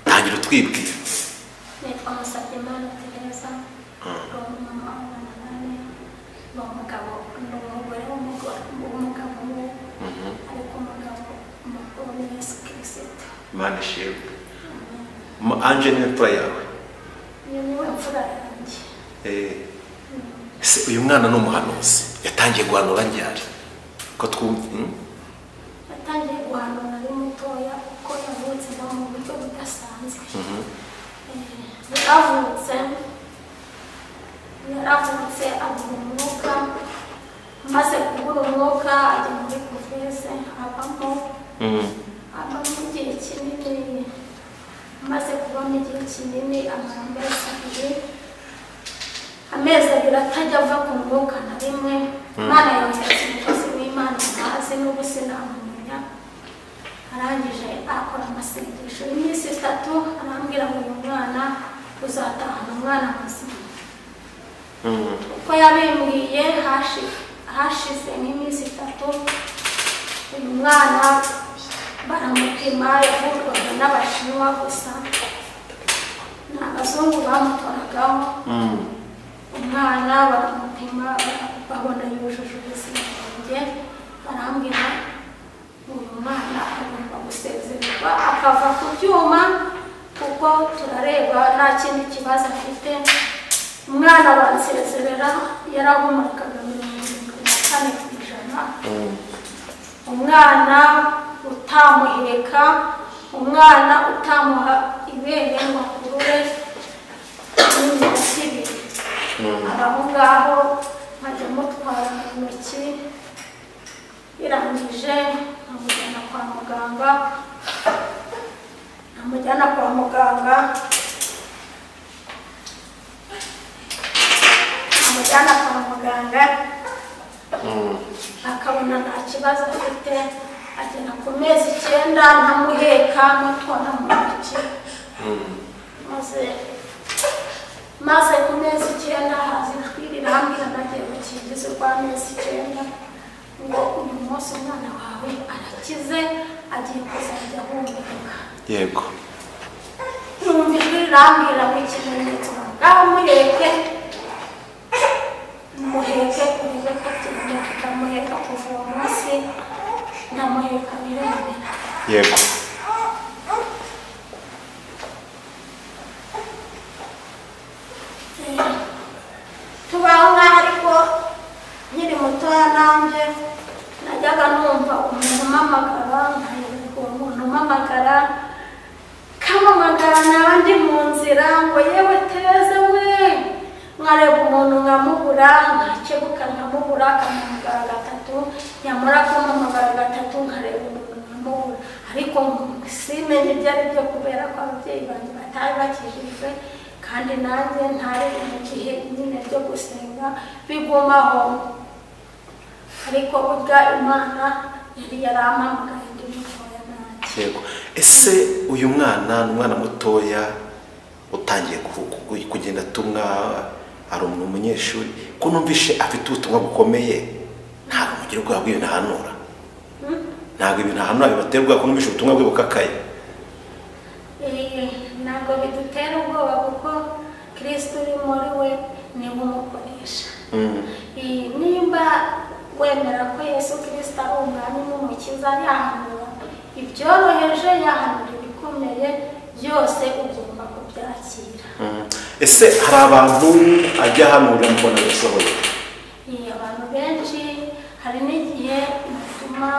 Tangira utwibwira. Nitwa Musabyimana Tereza, ndi umumama w'abana 8, ni umugabo, ni umugore w'umugabo umwe, ariko umugabo mukuru ni Yesu Kirisito. Imana ishimwe. Ange ni imfura yawe? Ni we mfura yanjye. Uyu mwana ni umuhanuzi, yatangiye guhanura ryari? Ko twumva yatangiye guhanura ari mutoya, kuko yavutse mu buryo budasanzwe. Yaravutse abura umwuka, amaze kubura umwuka ajya muri kuveze, abamo igihe kinini, amaze kubamo igihe kinini amara amezi 2, amezi 2 atajya ava ku mwuka na rimwe. Imana yohereza umukozi w'Imana ntazi n'ubu sinamumenya, arangije akora amasengesho y'iminsi 3, arambwira ngo uyu mwana uzatahana umwana muzima. Uko yabimbwiye hashize nk'iminsi 3, uyu mwana baramupima, yavurwaga n'Abashinwa gusa, ni abazungu bamutoragaho. Umwana baramupima babona yujuje ubuziranenge, banjye barambwira uyu mwana agomba gusezererwa akava ku byuma kuko turareba nta kindi kibazo afite. Umwana bansezerera yarahumekaga 74%. Umwana utamuheka, umwana utamuha ibere ngo akurure n'iminota ibiri. Aho ngaho nkajya mutwara mu ntoki, birangije nkamujyana kwa muganga, nkamujyana kwa muganga, nkamujyana kwa muganga, akabona nta kibazo afite. Agera ku mezi 9 ntamuheka mutwara mu ntoki. Maze ku mezi 9 haza ijwi rirambwira nagiye gukingiza urw'amezi 9 ngo uyu munsi umwana wawe arakize agiye kuzajya ahumeka. Yego. Numva ijwi rirambwira ngo ikimenyetso ngaho muheke, muheke urebe ko byemera. Ndamuheka kuva uwo munsi, ndamuheka biremera. Yego. Tubaho nk'aho ariko nkiri mutoya nanjye najyaga numva umuntu umpamagara, nkayoberwa uwo muntu umpamagara, kampamagara naba ndi mu nzira ngo yewe Tereza we, nkareba umuntu nkamubura, nkakebuka nkamubura, akampamagara gatatu, yamara kumpamagara gatatu nkareba umuntu nkamubura, ariko simenye ibyo ari byo kubera ko ababyeyi banjye batari bakijijwe kandi nanjye ntari mu gihe nyine byo gusenga bigumaho. Ariko burya Imana yari yarampamagaye ndi mutoya nanjye. Yego. Ese uyu mwana ni umwana mutoya utangiye kugenda atumwa, ari umunyeshuri, ko numvishe afite ubutumwa bukomeye, ntabwo mugira ubwoba bw'ibintu ahanura? Ntabwo ibintu ahanura bibatera ubwoba ko numvishe ubutumwa bwe bukakaye? Ntabwo bidutera ubwoba kuko Kristo uri muri we niwe umukoresha. Nimba wemera ko Yesu Kristo ari umwami n'umukiza, yahanura ibyoroheje, yahanura ibikomeye, byose ugomba kubyakira. Ese hari abantu ajya ahanura mbona bisohoye? Abantu benshi, hari n'igihe bituma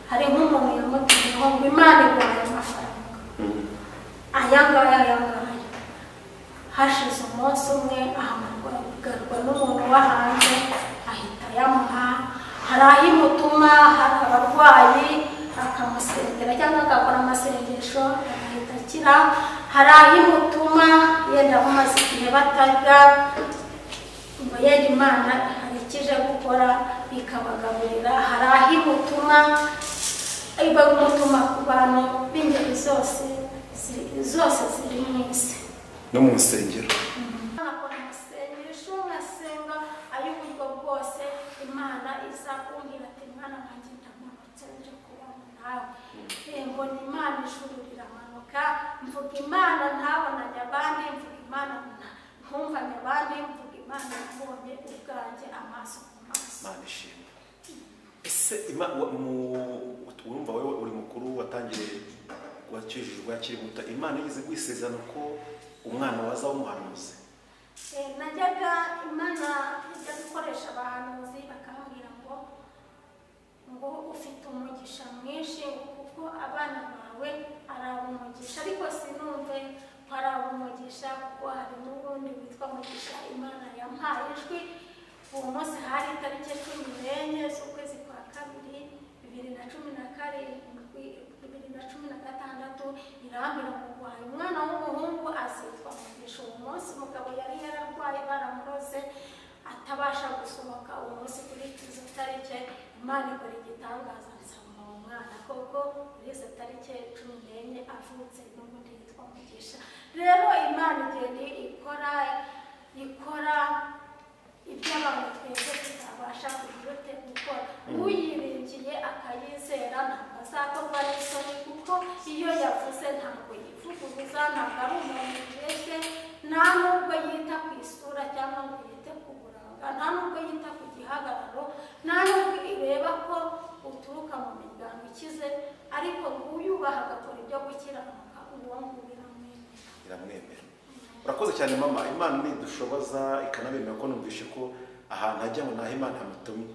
hari nk'umuntu yamutumyeho ngo Imana iguhaye amafaranga aya ngaya aya ngaya, hashize umunsi umwe ahamagarwa n'umuntu wo hanze ahita ayamuha. Hari aho imutuma, hari abarwayi akamusengera cyangwa agakora amasengesho agahita akira. Hari aho imutuma yenda bamaze igihe batarya ngo yenda Imana hari icyo ije gukora ikabagaburira. Hari aho imutuma, ibamutuma ku bantu b'ingeri zose zose ziri mu isi no mu nsengero. Nakora amasengesho ngasenga ay'uburyo bwose, Imana iza kumbwira ati mwana wanjye ndamanutse nje kubana nawe. Mbona Imana ijuru riramanuka, mvuga Imana ntabonanye abandi, mvuga Imana ntumvanye abandi, mvuga Imana nabonye ubwanjye amaso ku maso. Imana ishimwe. Ese urumva wowe uri mukuru watangiye wakijijwe akiri muto, Imana yigeze guisezerana ko umwana waza w'umuhanuzi? Najyaga Imana ijya gukoresha abahanuzi bakambwira ngo ngo ufite umugisha mwinshi kuko abana bawe ari ab'umugisha, ariko sinumve ko ari ab'umugisha kuko hari n'ubundi witwa Mugisha Imana yampaye ijwi. Uwo munsi hari itariki 14 z'ukwezi kwa kabiri 2017 2016, irambwira ngo uguhaye umwana w'umuhungu azitwa Mugisha. Uwo munsi umugabo yari yararwaye baramuroze atabasha gusohoka. Uwo munsi kuri izo tariki Imana ikora igitangaza nsaba uwo mwana koko kuri izo tariki 14 avutse n'ubundi yitwa Mugisha. Rero Imana igenda ikora ibyo abantu twese tutabasha kugira gukora. Uyiringiye akayizera ntabwo azakorwa n'isoni, kuko iyo yavuze ntabwo yivuguruza, ntabwo ari umuntu wese, nta nubwo yita ku isura cyangwa ngo yite ku buranga, nta nubwo yita ku gihagararo, nta nubwo ireba Iyubaha agakora ibyo gukiranuka, uwo nguwo iramwemera. Urakoze cyane mama. Imana nidushoboza ikanabemera, ko numvishe ko ahantu ajya ngo naho Imana yamutumye.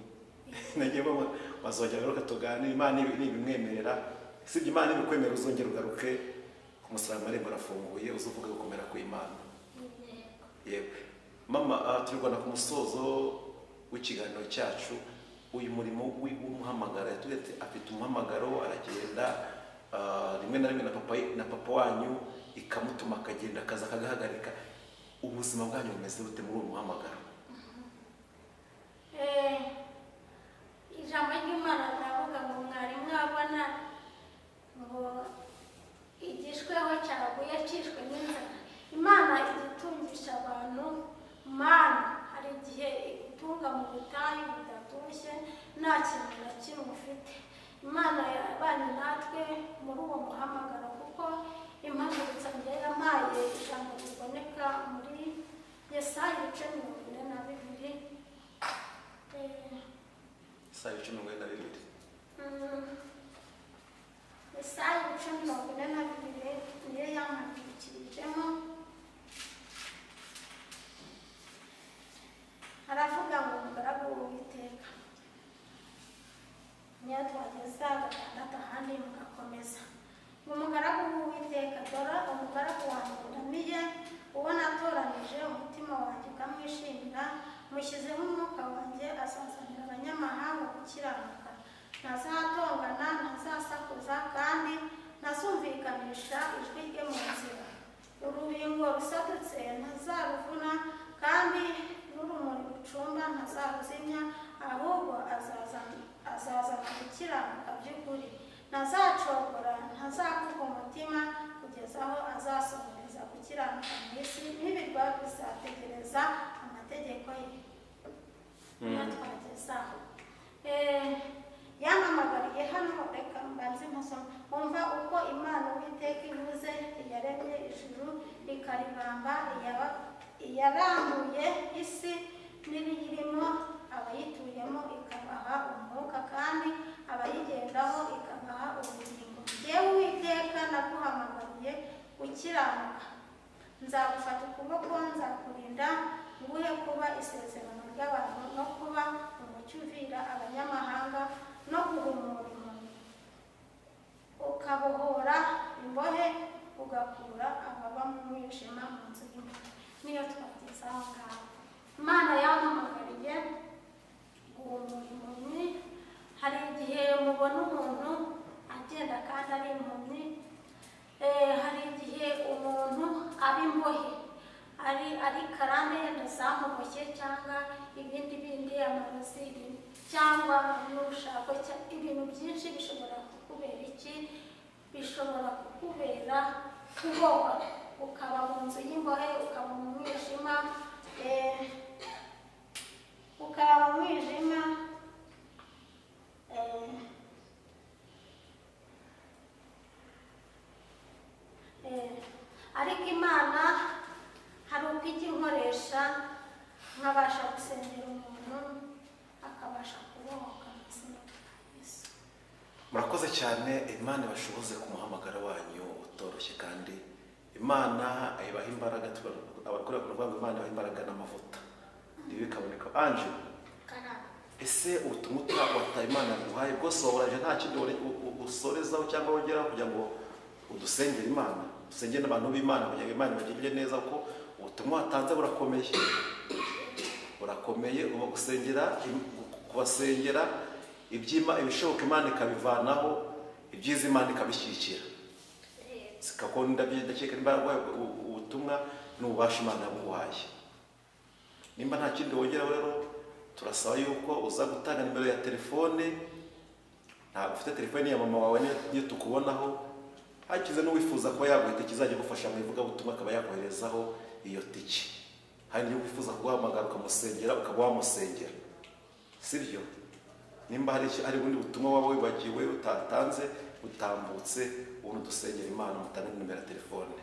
Nagiye mama bazongera garuka tuganire, Imana nibimwemerera. Sibyo, Imana ibikwemera uzongera ugaruke ku musaraba, amarembo arafunguye, uzuvuga gukomera ku Imana. Yego mama, turi rwanda ku musozo w'ikiganiro cyacu. Uyu murimo w'umuhamagaro yatubwiye ati afite umuhamagaro, aragenda rimwe na rimwe na papa wanyu ikamutuma akagenda akaza akagahagarika. Ubuzima bwanyu bumeze bute muri uwo muhamagaro? Ijambo ry'Imana riravuga ngo mwari mwabona ngo igishweho cyaguye cishwe n'inzara. Imana igitungisha abantu mana. Hari igihe igutunga mu butayu budatushye, nta kintu na kimwe ufite. Imana yabanye natwe muri uwo muhamagaro, kuko impagurutsa njye yampaye ijambo riboneka muri Yesaya ibice 42. Yesaya ibice 42. Yesaya ibice 42 niyo yampagurukijemo. Aravuga ngo umugaragu w'Uwiteka, niyo twageza 6 ahandi mugakomeza. Ngo umugaragu w'Uwiteka, dore umugaragu wanjye ndamiye, uwo natoranije, umutima wanjye ukamwishimira, mushyizeho umwuka wanjye, azazanira abanyamahanga gukiranuka. Ntazatongana, ntazasakuza, kandi ntazumvikanisha ijwi rye mu nzira. Urubingo rusadutse ntazaruvuna, kandi n'urumuri rucumba ntazaruzimya, ahubwo azazana gukiranuka by'ukuri. Ntazacogora, ntazakuka umutima, kugeza aho azasohoreza gukiranuka mu isi, n'ibirwa bizategereza amategeko ye. Natwagezaho yampamagariye hano, reka mbanze mpasoma. Umva uko Imana Uwiteka ivuze, iyaremye ijuru ikaribamba, iyarambuye isi n'ibiyirimo, abayituyemo ikabaha umwuka, kandi abayigendaho ikabaha ubugingo. Jyewe Uwiteka naguhamagariye gukiranuka, nzagufata ukuboko, nzakurinda, nguhe kuba isezerano ry'abantu no kuba umucyo uvira abanyamahanga no guhumura impumyi, ukabohora imbohe, ugakura ababa mu mwijima mu nzu y'imbohe. Niyo twageze aho ngaho. Imana yampamagariye guhumura impumyi. Hari igihe mubona umuntu agenda kandi ari impumyi. Hari igihe umuntu aba imbohe, ari karande yenda zamuboshye, cyangwa ibindi bindi, amarozi cyangwa n'urushako, ibintu byinshi bishobora kukubera iki? Bishobora kukubera kubohwa, ukaba mu nzu y'imbohe, ukaba mu mwijima, ukaba mu mwijima. Ariko Imana hari uko ijya inkoresha, nkabasha gusengera umuntu akabasha kubohoka mu izina rya Yesu. Murakoze cyane. Imana ibashoboze ku muhamagaro wanyu utoroshye, kandi Imana ibaha imbaraga. Abakora kuvuga ngo Imana ibaha imbaraga n'amavuta, ibi bikaboneka. Ange, ese ubutumwa wata Imana yaguhaye bwose waburaje, nta kindi usorezaho cyangwa wongeraho kugira ngo udusengere Imana, dusengere n'abantu b'Imana kugira ngo Imana ibagirire neza, kuko ubutumwa watanze burakomeye, burakomeye. Uba gusengera, kubasengera ibishoboka Imana ikabivanaho, ibyiza Imana ikabishyigikira. Sikako ndakeka imbaraga ubutumwa n'ububasha Imana yabuguhaye. Nimba nta kindi wongeraho rero, turasaba yuko uza gutanga nimero ya telefone. Ntabwo ufite telefone ya mama wawe niyo tukubonaho, hakize n'uwifuza kuba yaguha itike izajya igufasha mu ivugabutumwa akaba yakoherezaho iyo tike. Hari n'uwifuza kuguhamagara ukamusengera, ukaba wamusengera, sibyo? Nimba hari ubundi butumwa waba wibagiwe utatanze utambutse, ubundi dusengera Imana, mutange nimero ya telefone.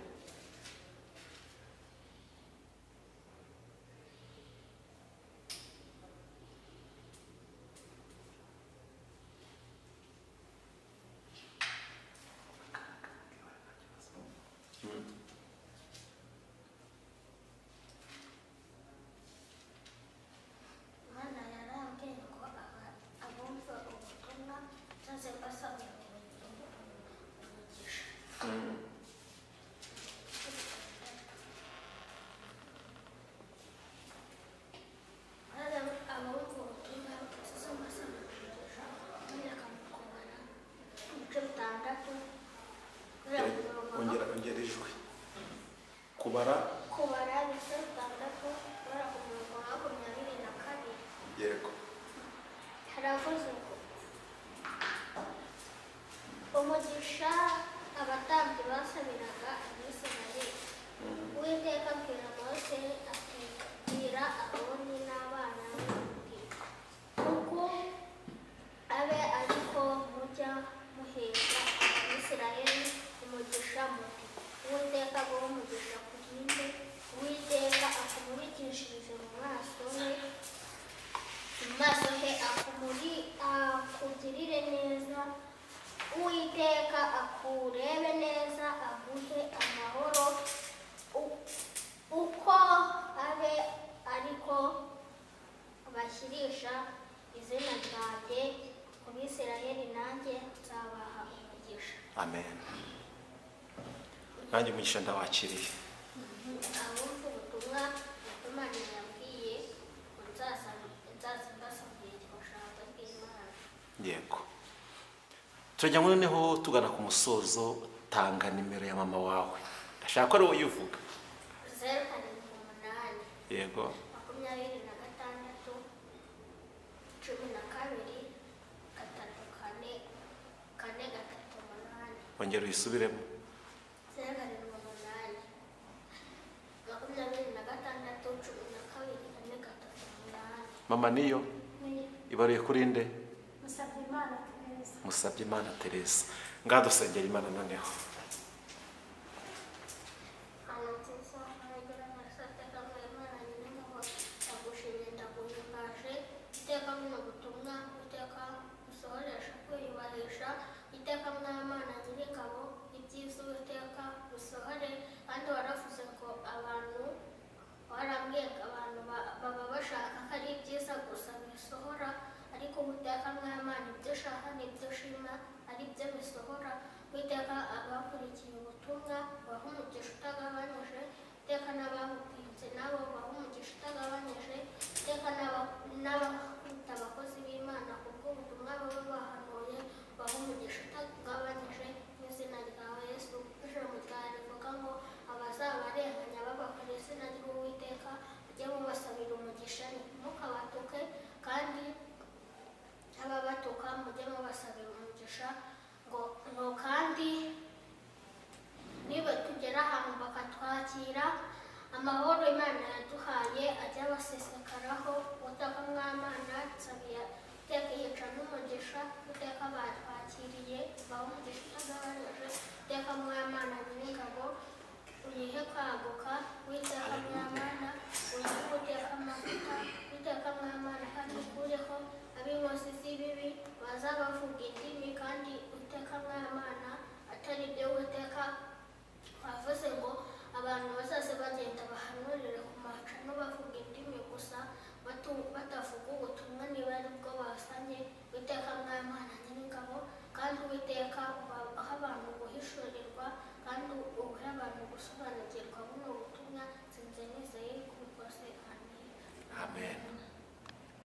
Haravuze ngo umugisha abatambyi basabiraga Abisirayeli. Uwiteka abwira Mose ati bwira Aroni n'abana be uti uku abe ariko mujya muhesha Abisirayeli umugisha muti Uwiteka aguhe umugisha akurinde, Uwiteka akumurikishirize mu maso he akugirire neza, Uwiteka akurebe neza aguhe amahoro, uko abe ariko bashyirisha izina ryanjye ku Bisirayeli, nanjye nzabaha umugisha. Amen. Nanjye umugisha ndawakiriye. Abumva ubutumwa Imana yabwiye ngo nzaza mbasabira ijambo ry'Imana. Yego. Turajya noneho tugana ku musozo. Tanga nimero ya mama wawe, ndashaka ko ari wowe uyivuga. 0 7 8 Yego. 26 12 3 4 4 3 8. Ongera uyisubiremo. 0 7 8 26 12 3 4 3 8. Mama niyo ibaruye kuri nde? Musabyimana Teresa. Musabyimana Teresa. Ngaha dusengera Imana noneho. Uwiteka abakurikiye ubutumwa baha umugisha utagabanyije, iteka n'ababupinze nabo baha umugisha utagabanyije, iteka n'abakunda abakozi b'Imana kubw'ubutumwa baba bahanuye baha umugisha utagabanyije mu izina ryawe Yesu. Ijambo ryawe rivuga ngo abazabarenganya babakora izina ry'Uwiteka mujye mubasabira umugisha, ntimukabatuke, kandi ababatuka mujye mubasabira umugisha. Ngo kandi niba tugera ahantu bakatwakira amahoro Imana yaduhaye ajya abasesekaraho. Ubutaka mw'Imana nsabiye iteka yica n'umugisha, iteka batwakiriye baha umugisha utagabanyije, iteka mw'Imana nyir'ingabo uyihe kwaguka, Uwiteka mw'Imana uyihe guteka amavuta, Uwiteka mw'Imana kandi ukureho ab'inkozi z'ibibi baza bavuga indimi, kandi Uwiteka mw'Imana atari byo. Uwiteka wavuze ngo abantu bazaze bagenda bahanurire ku macano bavuga indimi gusa batavuga ubutumwa niba ari bwo basanye. Uwiteka mw'Imana nyir'ingabo, kandi Uwiteka uha abantu guhishurirwa, kandi uhe abantu gusobanukirwa buno butumwa. Sinze nizeye kubikoze. Amen. Amen.